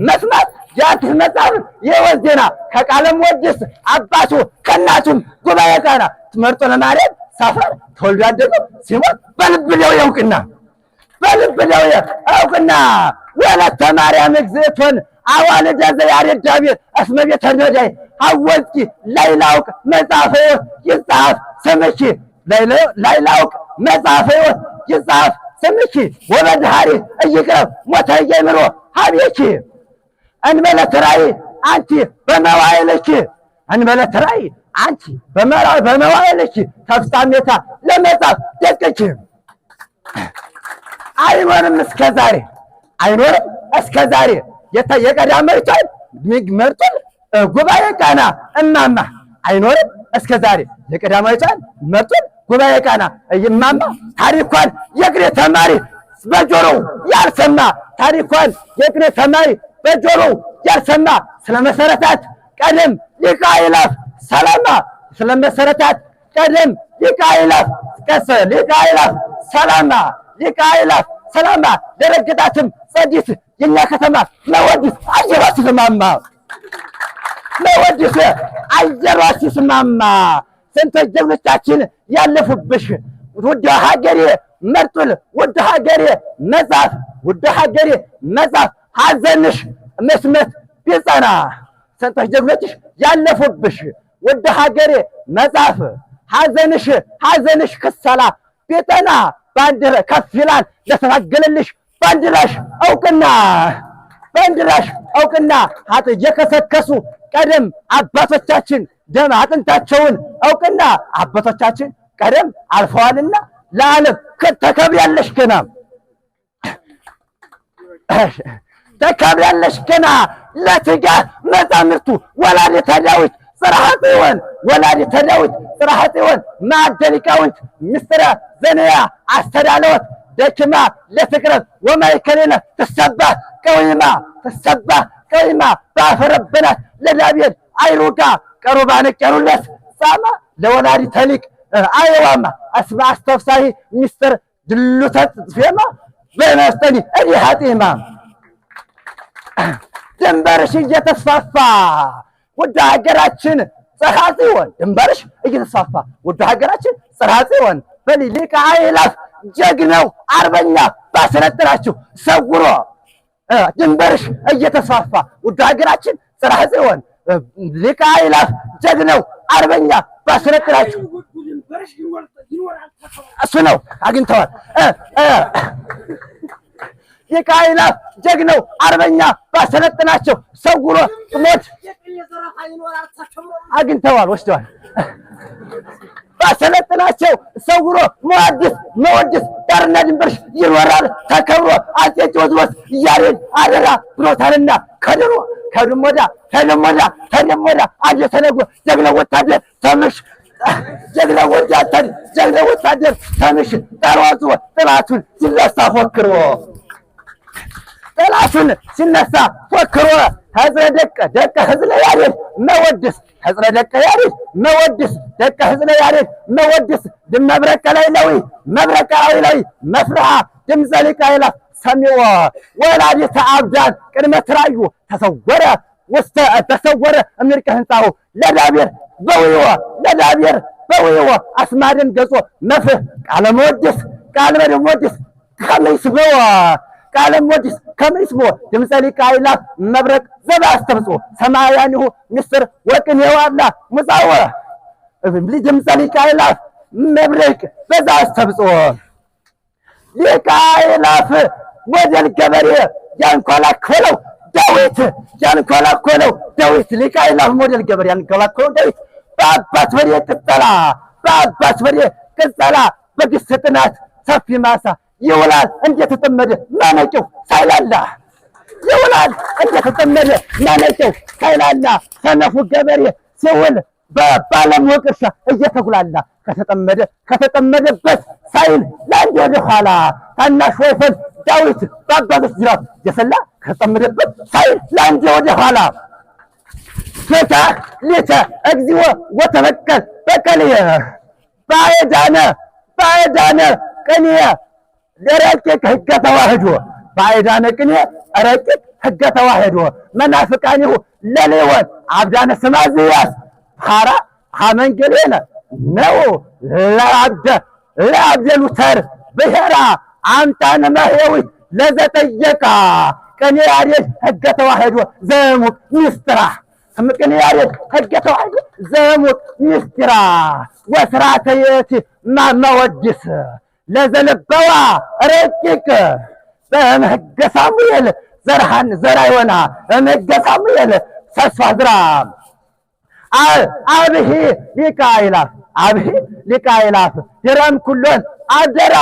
መስማት የአርቲስት መጽሐፍን የሕይወት ዜና ከቃለም ወድስ አባቱ ከእናቱም ጉባኤ ቃና መርጦ ለማርያም ሰፈር ተወልዶ ያደገው ሲሞት በልብ ደዌ እውቅና፣ በልብ ደዌ እውቅና። ወለተ ማርያም እግዝእቶን አዋልደ ዘያሬድ ዳዊት እስመ ቤተ ነዳይ ሐወጽኪ ላይላውቅ መጽሐፈ ሕይወት ይጻፍ ስምኪ፣ ላይላውቅ መጽሐፈ ሕይወት ይጻፍ ስምኪ ወበድሃሪ እይቅረብ ሞተ እየምሮ ሀቤኪ። እንበለ ትራይ አንቲ በመዋዕልኪ፣ እንበለ ትራይ አንቲ በመዋዕልኪ ተፍጻሜታ ለመጽሐፍ ደቅኪ። አይኖርም እስከ ዛሬ፣ አይኖርም እስከ ዛሬ የቀዳማዊቷን መርጡል ጉባኤ ቃና እማማ። አይኖርም እስከ ዛሬ የቀዳማዊቷን መርጡል ጉባኤ ቃና እማማ ታሪኳን የቅኔ ተማሪ በጆሮው ያልሰማ፣ ታሪኳን የቅኔ ተማሪ በጆሮው ያልሰማ ስለ መሰረታት ቀደም ሊቀ አእላፍ ሰላማ፣ ስለ መሰረታት ቀደም ሊቀ አእላፍ ቀሰ ሊቀ አእላፍ ሰላማ፣ ሊቀ አእላፍ ሰላማ ለረገጣትም ጸዲት የኛ ከተማ መወድስ አየሯ ሲስማማ፣ መወድስ አየሯ ሲስማማ። ስንቶች ጀግኖቻችን ያለፉብሽ ውድ ሀገሬ መርጡል፣ ውድ ሀገሬ መጽሐፍ፣ ውድ ሀገሬ መጽሐፍ ሐዘንሽ መስመት ቢጸና። ስንቶች ጀግኖችሽ ያለፉብሽ ውድ ሀገሬ መጽሐፍ ሐዘንሽ ክሰላ ቢጠና ባንዲራ ከፍ ይላል ለተታገለልሽ ባንዲራሽ እውቅና፣ ባንዲራሽ እውቅና። የከሰከሱ ቀደም አባቶቻችን ደም አጥንታቸውን እውቅና አባቶቻችን ቀደም አልፈዋልና ለዓለም ተከብሪያለሽ ገና ተከብሪያለሽ ገና ለትጋህ መዛምርቱ ወላዲተ ዳዊት ጽርሐ ጽዮን ወላዲተ ዳዊት ጽርሐ ጽዮን ማዕደ ሊቃውንት ምስጢረ ዘንያ አስተዳለወት ደክማ ለትቅረብ ወማእከሌነ ትሰባህ ቀዊማ ትሰባህ ቀዊማ በአፈረበናት ለዳቤል አይሩጋ ቀሩባን ቀሩለት ጻማ ለወላዲተ ሊቅ አየዋማ አስማ አስተፍሳሂ ምስጢር ድሉተ ፌማ በመስጠኒ እዲ ሀጢማ ድንበርሽ እየተስፋፋ ወደ ሀገራችን ጽርሐ ጽዮን ድንበርሽ እየተስፋፋ ወደ ሀገራችን ጽርሐ ጽዮን በሊ ሊቀ አእላፍ ጀግናው አርበኛ ባሰለጠናችሁ ሰውሮ ድንበርሽ እየተስፋፋ ወደ ሀገራችን ጽርሐ ጽዮን ሊቀ አእላፍ ጀግናው አርበኛ ባሰለጠናችሁ እሱ ነው አግኝተዋል። ሊቀ አእላፍ ጀግናው አርበኛ ባሰለጠናቸው ሰውሮ ሞት አግኝተዋል፣ ወስደዋል። ባሰለጥናቸው ሰውሮ መዋድስ መወድስ ዳርና ድንበርሽ ይኖራል ተከብሮ አፄ ቴዎድሮስ ያሬድ አደራ ብሎታልና ከድሮ ከድሞዳ ተደሞዳ ተደሞዳ አደ ተነግሮ ጀግናው ወታደር ተምሽ ጀግናው ወታደር ጀግናው ወታደር ተምሽ ጠሯዞ ጠላቱን ሲነሳ ፎክሮ ጠላቱን ሲነሳ ፎክሮ ህዝረ ደቀ ደቀ ህዝለ ያሬድ መወድስ ህዝረ ደቀ ያሬድ መወድስ ደቀ ህዝለ ያሬድ መወድስ ድመብረቀ ላይለዊ መብረቀ ላይለዊ መፍርሃ ድምፀ ሊቀ አእላፍ ሰሚዎ ወላዲተ አብዳን ቅድመ ትራዩ ተሰወረ ውስተ ተሰወረ እምርቀ ህንፃው ለዳቤር በውይወ ለዳቤር በውይወ አስማድን ገጾ መፍህ ቃለ መወድስ ቃለ መወድስ ከመይ ስበዋ ቃለ መወድስ ከመይ ስበዋ ድምፀ ሊቀ አእላፍ መብረቅ ዘባስተብጽኦ ሰማያኒሁ ምስጢር ወቅኔዋላ ሙፃወ ድምፀ ሊቀ አእላፍ መብረቅ በዛ አስተብጽኦ ሊቀ አእላፍ ሞዴል ገበሬ ያንኮላኮለው ዳዊት ያንኮላኮለው ዳዊት ሊቀ አእላፍ ሞዴል ገበሬ ያንኮላኮለው ዳዊት በአባት በሬ ቅጠላ በአባት በሬ ቅጠላ በግስ ጥናት ሰፊ ማሳ ይውላል እንደተጠመደ ማነቂው ሳይላላ ይውላል እንደተጠመደ ማነቂው ሳይላላ ሰነፉ ገበሬ ሲውል በባለሞቅ እርሻ እየተጉላላ ከተጠመደ ከተጠመደበት ሳይል ለአንድ ወደ ኋላ ታናሽ ወይፈን ዳዊት በአባቶች ጅራፍ እየሰላ ከተጠመደበት ሳይል ለአንድ ወደ ኋላ ፍትሕ ሊተ እግዚኦ ወተበቀል በቀልየ ባዕዳነ ባዕዳነ ቅንየ ረቂቅ ሕገ ተዋህዶ ባዕዳነ ቅንየ ረቂቅ ሕገ ተዋህዶ መናፍቃኒሁ ለሌወን አብዳነ ስማዝያስ ሐራ ሐመንገሌነ ነው ለአብደ ለአብደ ሉተር ብሔራ አምጣነ ማህየዊት ለዘጠየቃ ቅኔ ያሬድ ሕገ ተዋህዶ ዘሙቅ ምስጥራ ቅኔ ያሬድ ሕገ ተዋህዶ ዘሙቅ ምስጢራ ወስርዓተ የቲ መወድስ ለዘለበዋ ረቂቅ በሕገ ሳሙኤል ዘርሃን ዘራ ዮና በሕገ ሳሙኤል ተስፋ ዝራ አብሂ ሊቀ አእላፍ አብሂ ሊቀ አእላፍ ድረም ኩሎን አደራ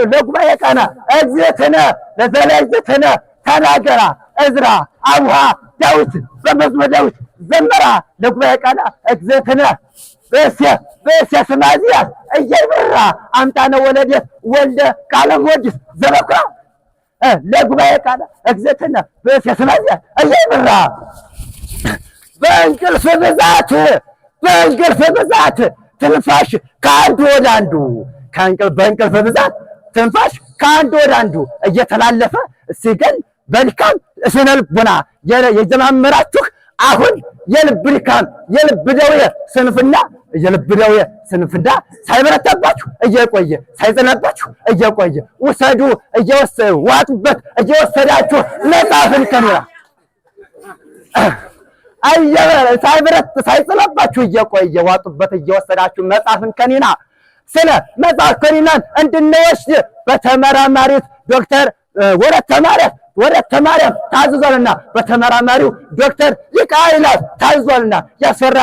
ለጉባኤ ቃና እግዝእትነ ለዘለእግዝእትነ ተናገራ እዝራ አቡሃ ዳዊት በመዝሙረ ዳዊት ዘመራ ለጉባኤ ቃና እግዝእትነ ብእሴ ስማዝያስ እየይበራ አምጣነ ወለዴት ወልደ ቃለ መወድስ ዘበኩራ ለጉባኤ ቃና እግዝእትነ ብእሴ ስማዝያስ እየይበራ በእንቅልፍ ብዛት በእንቅልፍ ብዛት ትንፋሽ ከአንዱ ወደ አንዱ በእንቅልፍ ብዛት ትንፋሽ ከአንዱ ወደ አንዱ እየተላለፈ ሲገል በድካም ስነ ልቦና የጀማመራችሁ አሁን የልብ ድካም የልብ ደዌ ስንፍና የልብ ደዌ ስንፍና ሳይበረታባችሁ እየቆየ ሳይጸናባችሁ እየቆየ ውሰዱ ዋጡበት እየወሰዳችሁ መጽሐፍን ከኑራ ሳይበረት ሳይጸናባችሁ እየቆየ ዋጡበት እየወሰዳችሁ መጽሐፍን ከኒና ስለ መጽሐፍ ከኒናን እንድንወስድ በተመራማሪት ዶክተር ወረተ ማርያም ወረተ ማርያም ታዝዟልና በተመራማሪው ዶክተር ሊቀ አእላፍ ታዝዟልና ያስፈራ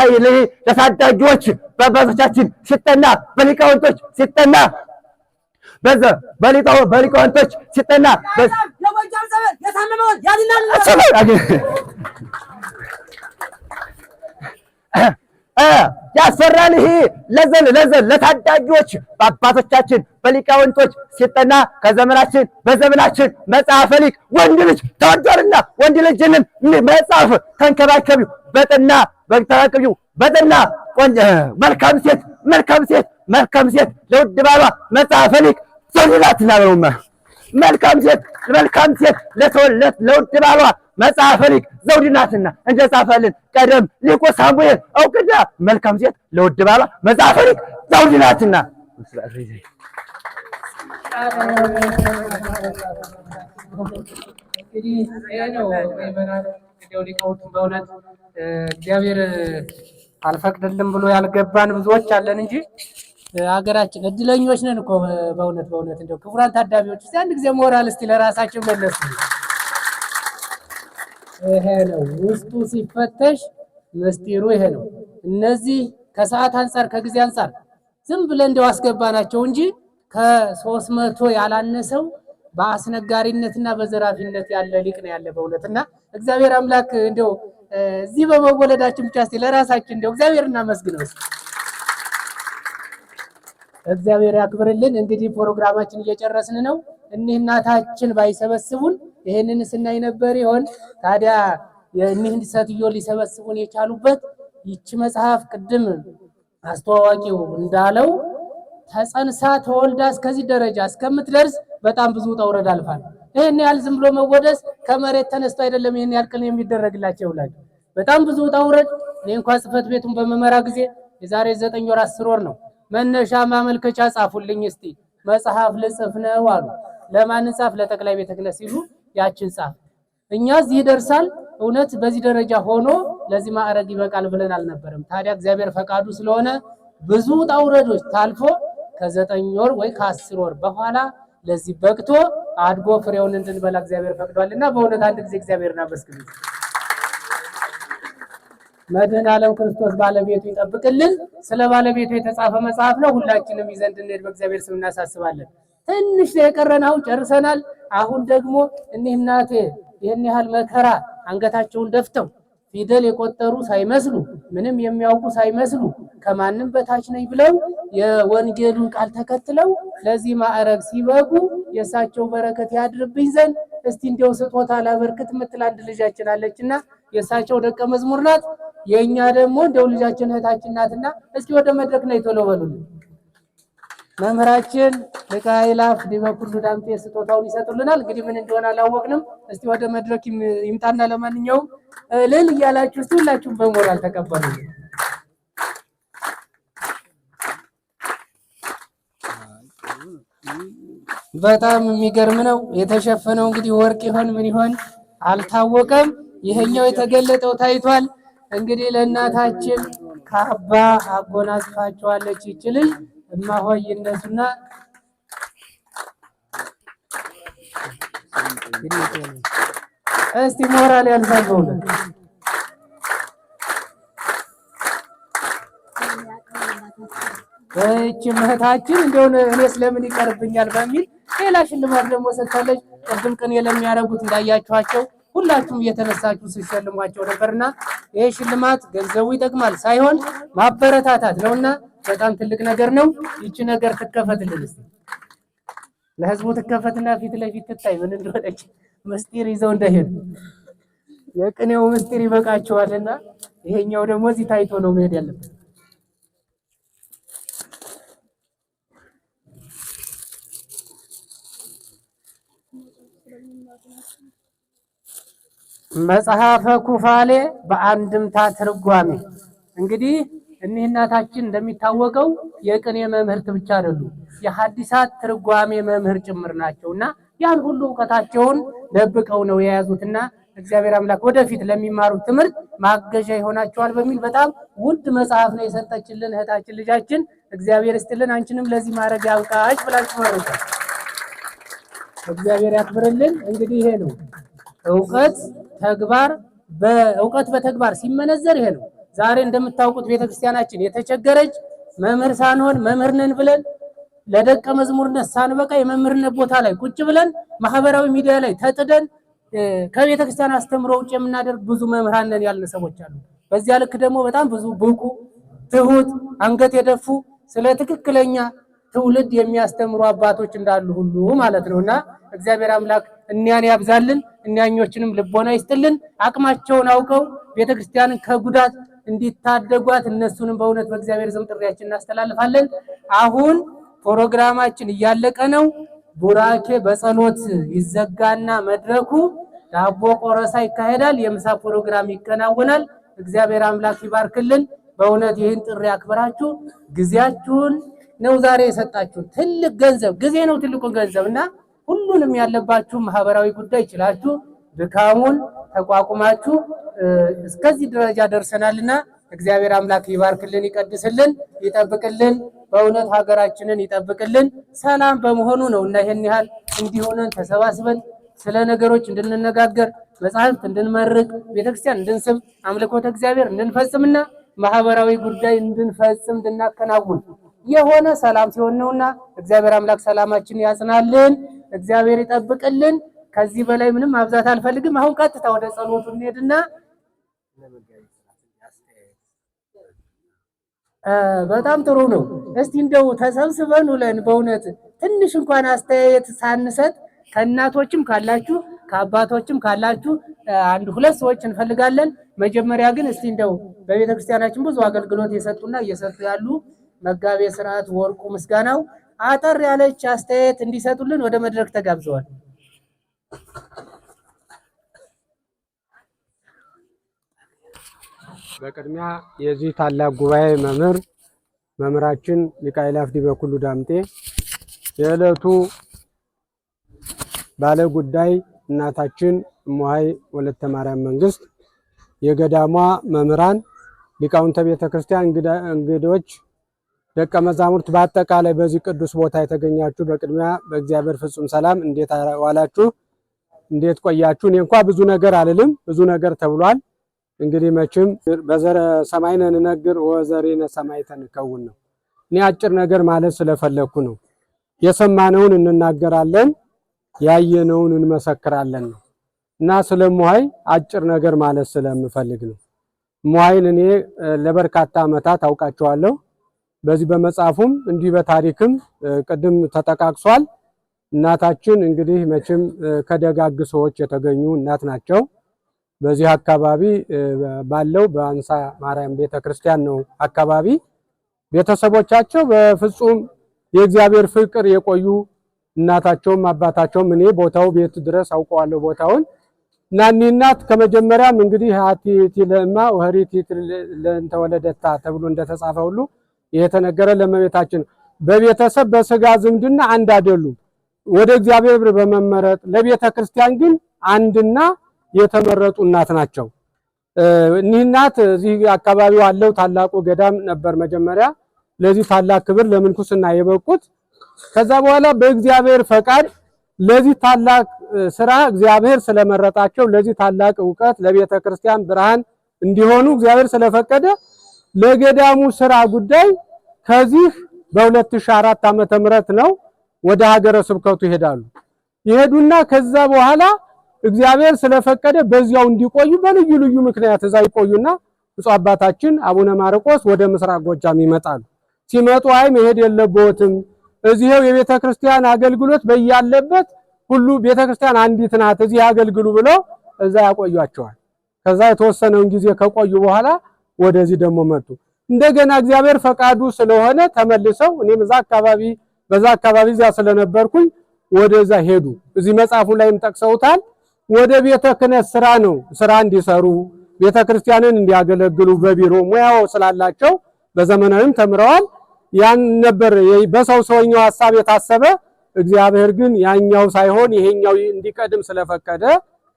ለታዳጊዎች በአባቶቻችን ሲጠና በሊቃውንቶች ሲጠና በዘ በሊቃውንቶች ሲጠና ያስፈራል። ይሄ ለዘን ለዘን ለታዳጊዎች በአባቶቻችን በሊቃውንቶች ሲጠና ከዘመናችን በዘመናችን መጽሐፈ ሊቅ ወንድ ልጅ ተወዷልና ወንድ ልጅንም መጽሐፍ ተንከባከቢው በጥና ተንከባከቢው በጥና መልካም ሴት መልካም ሴት መልካም ሴት ለውድ ባሏ መጽሐፈ ሊቅ ዘውድ ናት። መልካም ሴት መልካም ሴት ለውድ ባሏ መጽሐፈ ሊቅ ዘውድ ናትና እንደጻፈልን ቀደም ሊቁ ሳሙኤል እውቅና መልካም ሴት ለውድ ባሏ መጽሐፈ ሊቅ ዘውድ ናትና። እንግዲህ ይሄ ነው ምዕመናን፣ እንግዲህ ሊቃውንቱን በእውነት እግዚአብሔር አልፈቅድልም ብሎ ያልገባን ብዙዎች አለን እንጂ ሀገራችን እድለኞች ነን እኮ በእውነት በእውነት። እንደው ክቡራን ታዳሚዎች እስቲ አንድ ጊዜ ሞራል እስቲ ለራሳችን መለሱ። ይሄ ነው ውስጡ ሲፈተሽ ምስጢሩ ይሄ ነው። እነዚህ ከሰዓት አንጻር ከጊዜ አንጻር ዝም ብለን እንደው አስገባናቸው እንጂ ከ300 ያላነሰው በአስነጋሪነትና በዘራፊነት ያለ ሊቅ ነው ያለ በእውነት። እና እግዚአብሔር አምላክ እንደው እዚህ በመወለዳችን ብቻ እስቲ ለራሳችን እንደው እግዚአብሔር እናመስግነው። እግዚአብሔር ያክብርልን። እንግዲህ ፕሮግራማችን እየጨረስን ነው። እኒህ እናታችን ባይሰበስቡን ይሄንን ስናይ ነበር ይሆን? ታዲያ እኒህን ሴትዮ ሊሰበስቡን የቻሉበት ይቺ መጽሐፍ ቅድም አስተዋዋቂው እንዳለው ተጸንሳ ተወልዳ እስከዚህ ደረጃ እስከምትደርስ በጣም ብዙ ውጣ ውረድ አልፋል። ይሄን ያህል ዝም ብሎ መወደስ ከመሬት ተነስቶ አይደለም። ይሄን ያህል ቅን የሚደረግላቸው ይውላል። በጣም ብዙ ውጣ ውረድ። እኔ እንኳን ጽሕፈት ቤቱን በመመራ ጊዜ የዛሬ 9 ወር 10 ወር ነው መነሻ ማመልከቻ ጻፉልኝ እስቲ መጽሐፍ ልጽፍ ነው አሉ። ለማን ጻፍ? ለጠቅላይ ቤተ ክህነት ሲሉ ያችን ጻፍ። እኛ እዚህ ይደርሳል እውነት በዚህ ደረጃ ሆኖ ለዚህ ማዕረግ ይበቃል ብለን አልነበረም። ታዲያ እግዚአብሔር ፈቃዱ ስለሆነ ብዙ ውጣ ውረዶች ታልፎ ከ9 ወር ወይ ከ10 ወር በኋላ ለዚህ በቅቶ አድጎ ፍሬውን እንድንበላ እግዚአብሔር ፈቅዷልና በእውነት አንድ ጊዜ እግዚአብሔርን አመስግኑ። መድኃኔ ዓለም ክርስቶስ ባለቤቱ ይጠብቅልን። ስለ ባለቤቱ የተጻፈ መጽሐፍ ነው። ሁላችንም ይዘን እንድንሄድ በእግዚአብሔር ስም እናሳስባለን። ትንሽ ነው የቀረን፣ አሁን ጨርሰናል። አሁን ደግሞ እኒህ እናቴ ይህን ያህል መከራ አንገታቸውን ደፍተው ፊደል የቆጠሩ ሳይመስሉ ምንም የሚያውቁ ሳይመስሉ ከማንም በታች ነኝ ብለው የወንጌሉን ቃል ተከትለው ለዚህ ማዕረግ ሲበቁ የእሳቸው በረከት ያድርብኝ ዘንድ እስቲ እንዲያው ስጦታ ላበርክት የምትል አንድ ልጃችን አለችና የእሳቸው ደቀ መዝሙር ናት። የኛ ደግሞ እንደው ልጃችን እህታችን ናትና እስኪ ወደ መድረክ ነይ ቶሎ በሉልን። መምህራችን ሊቀ አእላፍ ዲበ ኩሉ ዳምጤ ስጦታውን ይሰጡልናል። እንግዲህ ምን እንደሆነ አላወቅንም። እስቲ ወደ መድረክ ይምጣና ለማንኛውም እልል እያላችሁ እስቲ ሁላችሁም በሞራል ተቀበሉ። በጣም የሚገርም ነው። የተሸፈነው እንግዲህ ወርቅ ይሆን ምን ይሆን አልታወቀም። ይሄኛው የተገለጠው ታይቷል። እንግዲህ ለእናታችን ካባ አጎናጽፋቸዋለች ይች ልጅ። እማሆይ ይነሱና እስቲ ሞራል ያንሳል በእውነት። ይህች እህታችን እንደው እኔስ ለምን ይቀርብኛል በሚል ሌላ ሽልማት ደግሞ ሰጥታለች። ቅድም ቅኔ ለሚያደርጉት እንዳያችኋቸው ሁላችሁም እየተነሳችሁ ሲሸልሟቸው ነበርና ይሄ ሽልማት ገንዘቡ ይጠቅማል ሳይሆን ማበረታታት ነውና በጣም ትልቅ ነገር ነው። ይቺ ነገር ትከፈትልን እስቲ ለህዝቡ ትከፈትና ፊት ለፊት ትታይ ምን እንደሆነች ምስጢር ይዘው እንዳይሄዱ የቅኔው ምስጢር ይበቃቸዋልና ይሄኛው ደግሞ እዚህ ታይቶ ነው መሄድ ያለበት። መጽሐፈ ኩፋሌ በአንድምታ ትርጓሜ። እንግዲህ እኒህ እናታችን እንደሚታወቀው የቅኔ መምህርት ብቻ አይደሉም፣ የሐዲሳት ትርጓሜ መምህር ጭምር ናቸውና ያን ሁሉ እውቀታቸውን ደብቀው ነው የያዙትና እግዚአብሔር አምላክ ወደፊት ለሚማሩት ትምህርት ማገዣ ይሆናቸዋል በሚል በጣም ውድ መጽሐፍ ነው የሰጠችልን እህታችን ልጃችን። እግዚአብሔር ይስጥልን፣ አንቺንም ለዚህ ማድረግ ያብቃሽ ብላችሁ መርቋል። እግዚአብሔር ያክብርልን። እንግዲህ ይሄ ነው እውቀት ተግባር፣ በእውቀት በተግባር ሲመነዘር ይሄ ነው። ዛሬ እንደምታውቁት ቤተክርስቲያናችን የተቸገረች መምህር ሳንሆን መምህር ነን ብለን ለደቀ መዝሙርነት ሳንበቃ የመምህርነት ቦታ ላይ ቁጭ ብለን ማህበራዊ ሚዲያ ላይ ተጥደን ከቤተ ክርስቲያን አስተምሮ ውጭ የምናደርግ ብዙ መምህራን ነን ያልን ሰዎች አሉ። በዚያ ልክ ደግሞ በጣም ብዙ ብቁ፣ ትሁት፣ አንገት የደፉ ስለ ትክክለኛ ትውልድ የሚያስተምሩ አባቶች እንዳሉ ሁሉ ማለት ነውና እግዚአብሔር አምላክ እኒያን ያብዛልን፣ እኒያኞችንም ልቦና ይስጥልን። አቅማቸውን አውቀው ቤተክርስቲያንን ከጉዳት እንዲታደጓት እነሱንም በእውነት በእግዚአብሔር ስም ጥሪያችን እናስተላልፋለን። አሁን ፕሮግራማችን እያለቀ ነው። ቡራኬ በጸሎት ይዘጋና መድረኩ ዳቦ ቆረሳ ይካሄዳል። የምሳ ፕሮግራም ይከናወናል። እግዚአብሔር አምላክ ይባርክልን። በእውነት ይህን ጥሪ አክብራችሁ ጊዜያችሁን ነው ዛሬ የሰጣችሁ። ትልቅ ገንዘብ ጊዜ ነው ትልቁ ገንዘብ እና ሁሉንም ያለባችሁ ማህበራዊ ጉዳይ ችላችሁ ድካሙን ተቋቁማችሁ እስከዚህ ደረጃ ደርሰናልና እግዚአብሔር አምላክ ይባርክልን፣ ይቀድስልን፣ ይጠብቅልን። በእውነት ሀገራችንን ይጠብቅልን። ሰላም በመሆኑ ነው እና ይህን ያህል እንዲሆነን ተሰባስበን ስለ ነገሮች እንድንነጋገር መጽሐፍት እንድንመርቅ ቤተክርስቲያን እንድንስብ አምልኮተ እግዚአብሔር እንድንፈጽምና ማህበራዊ ጉዳይ እንድንፈጽም እንድናከናውን የሆነ ሰላም ሲሆን ነውና እግዚአብሔር አምላክ ሰላማችን ያጽናልን፣ እግዚአብሔር ይጠብቅልን። ከዚህ በላይ ምንም ማብዛት አልፈልግም። አሁን ቀጥታ ወደ ጸሎቱ እንሄድና በጣም ጥሩ ነው። እስቲ እንደው ተሰብስበን ውለን በእውነት ትንሽ እንኳን አስተያየት ሳንሰጥ ከእናቶችም ካላችሁ ከአባቶችም ካላችሁ አንድ ሁለት ሰዎች እንፈልጋለን። መጀመሪያ ግን እስቲ እንደው በቤተ ክርስቲያናችን ብዙ አገልግሎት የሰጡና እየሰጡ ያሉ መጋቤ ሥርዓት ወርቁ ምስጋናው አጠር ያለች አስተያየት እንዲሰጡልን ወደ መድረክ ተጋብዘዋል። በቅድሚያ የዚህ ታላቅ ጉባኤ መምህር መምህራችን ሊቀ አእላፍ ዲበኩሉ ዳምጤ፣ የዕለቱ ባለ ጉዳይ እናታችን እሙሃይ ወለተ ማርያም መንግስት፣ የገዳሟ መምህራን፣ ሊቃውንተ ቤተ ክርስቲያን፣ እንግዶች፣ ደቀ መዛሙርት፣ በአጠቃላይ በዚህ ቅዱስ ቦታ የተገኛችሁ በቅድሚያ በእግዚአብሔር ፍጹም ሰላም እንዴት ዋላችሁ? እንዴት ቆያችሁ? እኔ እንኳ ብዙ ነገር አልልም፣ ብዙ ነገር ተብሏል። እንግዲህ መቼም በዘረ ሰማይነ ንነግር ወዘሬነ ሰማይተ ንከውን ነው። እኔ አጭር ነገር ማለት ስለፈለኩ ነው። የሰማነውን እንናገራለን፣ ያየነውን እንመሰክራለን ነው እና ስለ እሙሃይ አጭር ነገር ማለት ስለምፈልግ ነው። እሙሃይን እኔ ለበርካታ ዓመታት አውቃቸዋለሁ። በዚህ በመጽሐፉም እንዲህ በታሪክም ቅድም ተጠቃቅሷል። እናታችን እንግዲህ መቼም ከደጋግ ሰዎች የተገኙ እናት ናቸው። በዚህ አካባቢ ባለው በአንሳ ማርያም ቤተክርስቲያን ነው አካባቢ ቤተሰቦቻቸው በፍጹም የእግዚአብሔር ፍቅር የቆዩ እናታቸውም አባታቸውም እኔ ቦታው ቤት ድረስ አውቀዋለሁ ቦታውን እና እኒህ እናት ከመጀመሪያም እንግዲህ ሀቲቲ ለእማ ወህሪቲ ለእንተ ወለደታ ተብሎ እንደተጻፈ ሁሉ የተነገረ ለእመቤታችን በቤተሰብ በስጋ ዝምድና አንድ አይደሉም። ወደ እግዚአብሔር በመመረጥ ለቤተ ክርስቲያን ግን አንድና የተመረጡ እናት ናቸው። እኒህ እናት እዚህ አካባቢው አለው ታላቁ ገዳም ነበር መጀመሪያ ለዚህ ታላቅ ክብር ለምንኩስና የበቁት። ከዛ በኋላ በእግዚአብሔር ፈቃድ ለዚህ ታላቅ ስራ እግዚአብሔር ስለመረጣቸው ለዚህ ታላቅ እውቀት ለቤተ ክርስቲያን ብርሃን እንዲሆኑ እግዚአብሔር ስለፈቀደ ለገዳሙ ስራ ጉዳይ ከዚህ በ2004 ዓመተ ምህረት ነው ወደ ሀገረ ስብከቱ ይሄዳሉ። ይሄዱና ከዛ በኋላ እግዚአብሔር ስለፈቀደ በዚያው እንዲቆዩ በልዩ ልዩ ምክንያት እዛ ይቆዩና ብፁዕ አባታችን አቡነ ማርቆስ ወደ ምስራቅ ጎጃም ይመጣሉ። ሲመጡ አይ መሄድ የለብዎትም እዚህው የቤተ ክርስቲያን አገልግሎት በያለበት ሁሉ ቤተ ክርስቲያን አንዲት ናት፣ እዚህ ያገልግሉ ብለው እዛ ያቆዩአቸዋል። ከዛ የተወሰነውን ጊዜ ከቆዩ በኋላ ወደዚህ ደግሞ መጡ። እንደገና እግዚአብሔር ፈቃዱ ስለሆነ ተመልሰው እኔም እዛ አካባቢ በዛ አካባቢ እዚያ ስለነበርኩኝ ወደዛ ሄዱ። እዚህ መጽሐፉ ላይም ጠቅሰውታል። ወደ ቤተ ክህነት ስራ ነው ስራ እንዲሰሩ ቤተ ክርስቲያንን እንዲያገለግሉ በቢሮ ሙያው ስላላቸው በዘመናዊም ተምረዋል። ያን ነበር በሰው ሰውኛው ሐሳብ የታሰበ። እግዚአብሔር ግን ያኛው ሳይሆን ይሄኛው እንዲቀድም ስለፈቀደ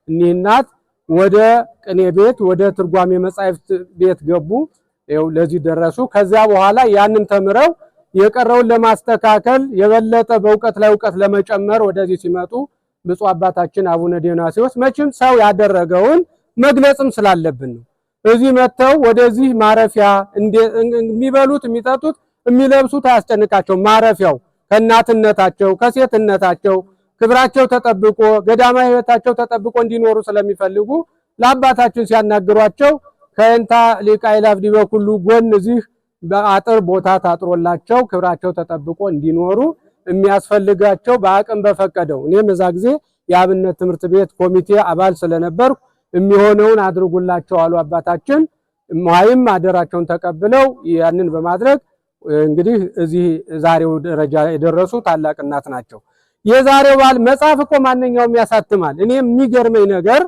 እኒህ እናት ወደ ቅኔ ቤት ወደ ትርጓሜ መጻሕፍት ቤት ገቡ። ይኸው ለዚህ ደረሱ። ከዚያ በኋላ ያንን ተምረው የቀረውን ለማስተካከል የበለጠ በእውቀት ላይ እውቀት ለመጨመር ወደዚህ ሲመጡ ብፁዕ አባታችን አቡነ ዲዮናስዮስ መቼም ሰው ያደረገውን መግለጽም ስላለብን ነው። እዚህ መጥተው ወደዚህ ማረፊያ የሚበሉት የሚጠጡት የሚለብሱት አያስጨንቃቸው። ማረፊያው ከእናትነታቸው ከሴትነታቸው ክብራቸው ተጠብቆ ገዳማ ሕይወታቸው ተጠብቆ እንዲኖሩ ስለሚፈልጉ ለአባታችን ሲያናግሯቸው ከእንታ ሊቀ አእላፍ ዲበኩሉ ጎን እዚህ በአጥር ቦታ ታጥሮላቸው ክብራቸው ተጠብቆ እንዲኖሩ የሚያስፈልጋቸው በአቅም በፈቀደው እኔም እዛ ጊዜ የአብነት ትምህርት ቤት ኮሚቴ አባል ስለነበርኩ የሚሆነውን አድርጉላቸው አሉ አባታችን። እማሆይም አደራቸውን ተቀብለው ያንን በማድረግ እንግዲህ እዚህ ዛሬው ደረጃ የደረሱ ታላቅ እናት ናቸው። የዛሬው በዓል መጽሐፍ እኮ ማንኛውም ያሳትማል። እኔ የሚገርመኝ ነገር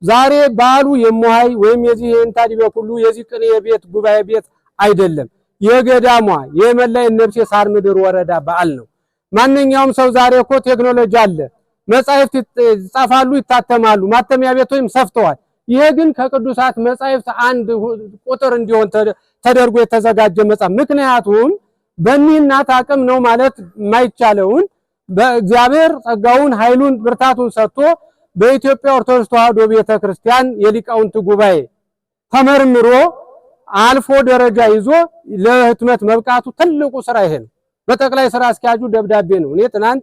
ዛሬ በዓሉ የእሞሀይ ወይም የዚህ የእንታ ዲበኩሉ የዚህ ቅኔ ቤት ጉባኤ ቤት አይደለም። የገዳሟ የመላ ነፍሴ ሳር ምድር ወረዳ በዓል ነው። ማንኛውም ሰው ዛሬ እኮ ቴክኖሎጂ አለ። መጻሕፍት ይጻፋሉ፣ ይታተማሉ፣ ማተሚያ ቤቶችም ሰፍተዋል። ይሄ ግን ከቅዱሳት መጻሕፍት አንድ ቁጥር እንዲሆን ተደርጎ የተዘጋጀ መጽሐፍ። ምክንያቱም በእኒህ እናት አቅም ነው ማለት የማይቻለውን በእግዚአብሔር ጸጋውን ኃይሉን ብርታቱን ሰጥቶ በኢትዮጵያ ኦርቶዶክስ ተዋሕዶ ቤተክርስቲያን የሊቃውንት ጉባኤ ተመርምሮ አልፎ ደረጃ ይዞ ለህትመት መብቃቱ ትልቁ ስራ ይሄ ነው። በጠቅላይ ስራ አስኪያጁ ደብዳቤ ነው። እኔ ትናንት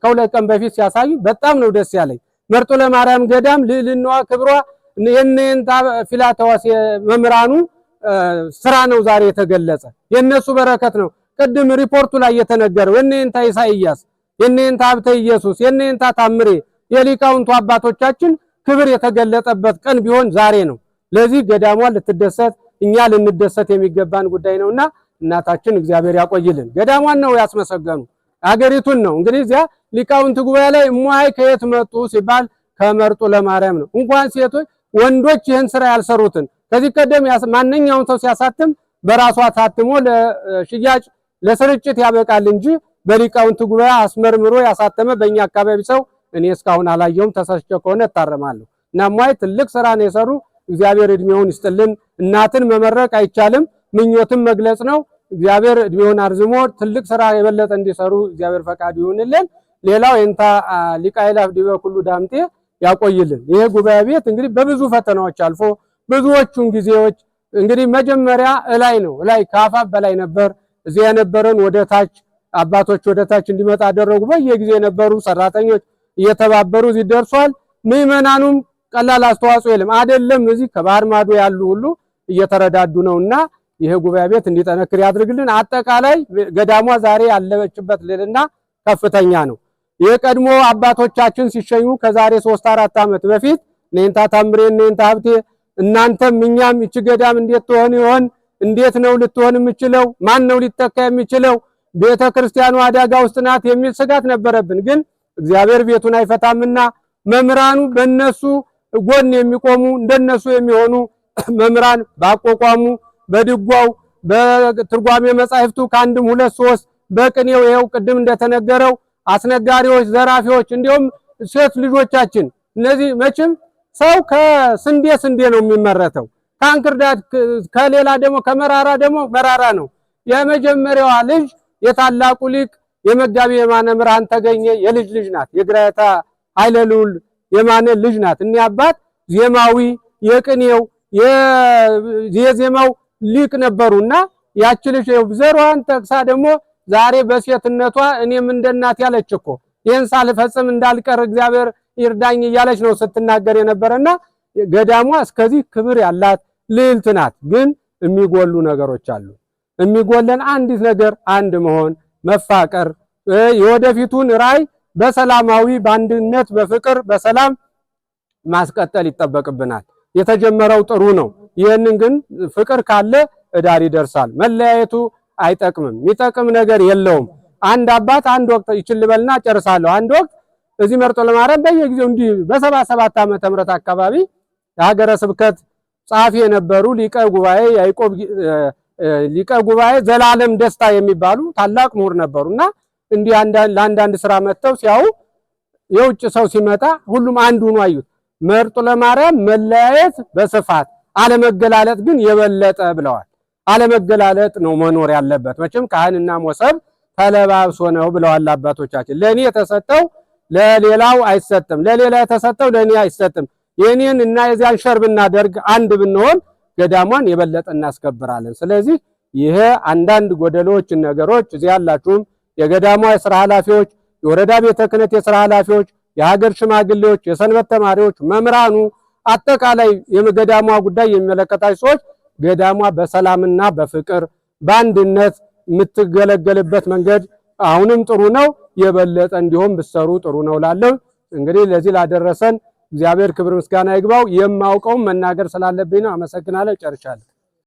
ከሁለት ቀን በፊት ሲያሳዩ በጣም ነው ደስ ያለኝ። መርጦ ለማርያም ገዳም ልዕልናዋ ክብሯ የእነንታ ፊላታዋስ መምህራኑ ስራ ነው ዛሬ የተገለጸ። የነሱ በረከት ነው። ቅድም ሪፖርቱ ላይ የተነገረው የእነንታ ኢሳይያስ፣ የእነንታ ሀብተ ኢየሱስ፣ የእነንታ ታምሬ የሊቃውንቱ አባቶቻችን ክብር የተገለጠበት ቀን ቢሆን ዛሬ ነው። ለዚህ ገዳሟ ልትደሰት እኛ ልንደሰት የሚገባን ጉዳይ ነውና እናታችን እግዚአብሔር ያቆይልን። ገዳሟን ነው ያስመሰገኑ፣ አገሪቱን ነው። እንግዲህ እዚያ ሊቃውንት ጉባኤ ላይ እሙሀይ ከየት መጡ ሲባል ከመርጦ ለማርያም ነው። እንኳን ሴቶች ወንዶች ይህን ስራ ያልሰሩትን ከዚህ ቀደም ማንኛውም ሰው ሲያሳትም በራሷ ታትሞ ለሽያጭ ለስርጭት ያበቃል እንጂ በሊቃውንት ጉባኤ አስመርምሮ ያሳተመ በእኛ አካባቢ ሰው እኔ እስካሁን አላየውም። ተሳስቼ ከሆነ እታረማለሁ። እና እሙሀይ ትልቅ ስራ ነው የሰሩ። እግዚአብሔር እድሜውን ይስጥልን። እናትን መመረቅ አይቻልም፣ ምኞትን መግለጽ ነው። እግዚአብሔር እድሜውን አርዝሞ ትልቅ ስራ የበለጠ እንዲሰሩ እግዚአብሔር ፈቃዱ ይሁንልን። ሌላው የእንታ ሊቀ አእላፍ ዲበኩሉ ዳምጤ ያቆይልን። ይሄ ጉባኤ ቤት እንግዲህ በብዙ ፈተናዎች አልፎ ብዙዎቹን ጊዜዎች እንግዲህ መጀመሪያ እላይ ነው እላይ ከአፋፍ በላይ ነበር። እዚያ የነበረን ወደ ታች አባቶች ወደ ታች እንዲመጣ አደረጉ። በየጊዜ የነበሩ ሰራተኞች እየተባበሩ እዚህ ደርሷል። ምዕመናኑም ቀላል አስተዋጽኦ የለም አይደለም። እዚህ ከባህር ማዶ ያሉ ሁሉ እየተረዳዱ ነውና ይሄ ጉባኤ ቤት እንዲጠነክር ያድርግልን። አጠቃላይ ገዳሟ ዛሬ ያለችበት ልዕልና ከፍተኛ ነው። የቀድሞ አባቶቻችን ሲሸኙ ከዛሬ 3-4 ዓመት በፊት እኔንታ ታምሬ እኔንታ ሀብቴ እናንተም እኛም ይቺ ገዳም እንዴት ትሆን ይሆን? እንዴት ነው ልትሆን የምችለው? ማን ነው ሊተካ የሚችለው? ቤተ ክርስቲያኑ አደጋ ውስጥ ናት የሚል ስጋት ነበረብን። ግን እግዚአብሔር ቤቱን አይፈታምና መምህራኑ በእነሱ ጎን የሚቆሙ እንደነሱ የሚሆኑ መምህራን ባቋቋሙ በድጓው በትርጓሜ መጻሕፍቱ ከአንድም ሁለት ሶስት በቅኔው ይኸው ቅድም እንደተነገረው አስነጋሪዎች፣ ዘራፊዎች እንዲሁም ሴት ልጆቻችን እነዚህ መቼም ሰው ከስንዴ ስንዴ ነው የሚመረተው፣ ከእንክርዳድ ከሌላ ደግሞ ከመራራ ደግሞ መራራ ነው። የመጀመሪያዋ ልጅ የታላቁ ሊቅ የመጋቢ የማነ ብርሃን ተገኘ የልጅ ልጅ ናት። የግራየታ ኃይለ ልዑል የማነ ልጅ ናት። እኒህ አባት ዜማዊ የቅኔው የዜማው ሊቅ ነበሩና ያቺ ልጅ ዘሯን ጠቅሳ ደግሞ ዛሬ በሴትነቷ እኔም እንደናት ያለች እኮ ይህን ሳልፈጽም እንዳልቀር እግዚአብሔር ይርዳኝ እያለች ነው ስትናገር የነበረና ገዳሟ እስከዚህ ክብር ያላት ልዕልት ናት። ግን የሚጎሉ ነገሮች አሉ። የሚጎለን አንዲት ነገር አንድ መሆን፣ መፋቀር፣ የወደፊቱን ራዕይ በሰላማዊ በአንድነት በፍቅር በሰላም ማስቀጠል ይጠበቅብናል። የተጀመረው ጥሩ ነው። ይህንን ግን ፍቅር ካለ እዳር ይደርሳል። መለያየቱ አይጠቅምም። የሚጠቅም ነገር የለውም። አንድ አባት አንድ ወቅት ይችል ልበልና ጨርሳለሁ። አንድ ወቅት እዚህ መርጦ ለማርያም በየጊዜው እንዲህ በ77 ዓመተ ምህረት አካባቢ የሀገረ ስብከት ጸሐፊ የነበሩ ሊቀ ጉባኤ ያዕቆብ ሊቀ ጉባኤ ዘላለም ደስታ የሚባሉ ታላቅ ምሁር ነበሩና እንዲህ ለአንዳንድ ስራ መጥተው ሲያዩ የውጭ ሰው ሲመጣ ሁሉም አንድ ሆኖ አዩት። መርጦ ለማርያም መለያየት በስፋት አለመገላለጥ ግን የበለጠ ብለዋል። አለመገላለጥ ነው መኖር ያለበት። መቼም ካህንና ሞሰብ ተለባብሶ ነው ብለዋል አባቶቻችን። ለእኔ የተሰጠው ለሌላው አይሰጥም፣ ለሌላ የተሰጠው ለእኔ አይሰጥም። የእኔን እና የዚያን share ብናደርግ አንድ ብንሆን ገዳሟን የበለጠ እናስከብራለን። ስለዚህ ይሄ አንዳንድ ጎደሎች ነገሮች እዚህ ያላችሁም የገዳሟ የስራ ኃላፊዎች፣ የወረዳ ቤተ ክህነት የስራ ኃላፊዎች፣ የሀገር ሽማግሌዎች፣ የሰንበት ተማሪዎች፣ መምህራኑ፣ አጠቃላይ የገዳሟ ጉዳይ የሚመለከታቸው ሰዎች ገዳሟ በሰላምና በፍቅር በአንድነት የምትገለገልበት መንገድ አሁንም ጥሩ ነው። የበለጠ እንዲሆን ብትሰሩ ጥሩ ነው ላለው እንግዲህ ለዚህ ላደረሰን እግዚአብሔር ክብር ምስጋና ይግባው። የማውቀውን መናገር ስላለብኝ ነው። አመሰግናለሁ። ጨርሻለሁ።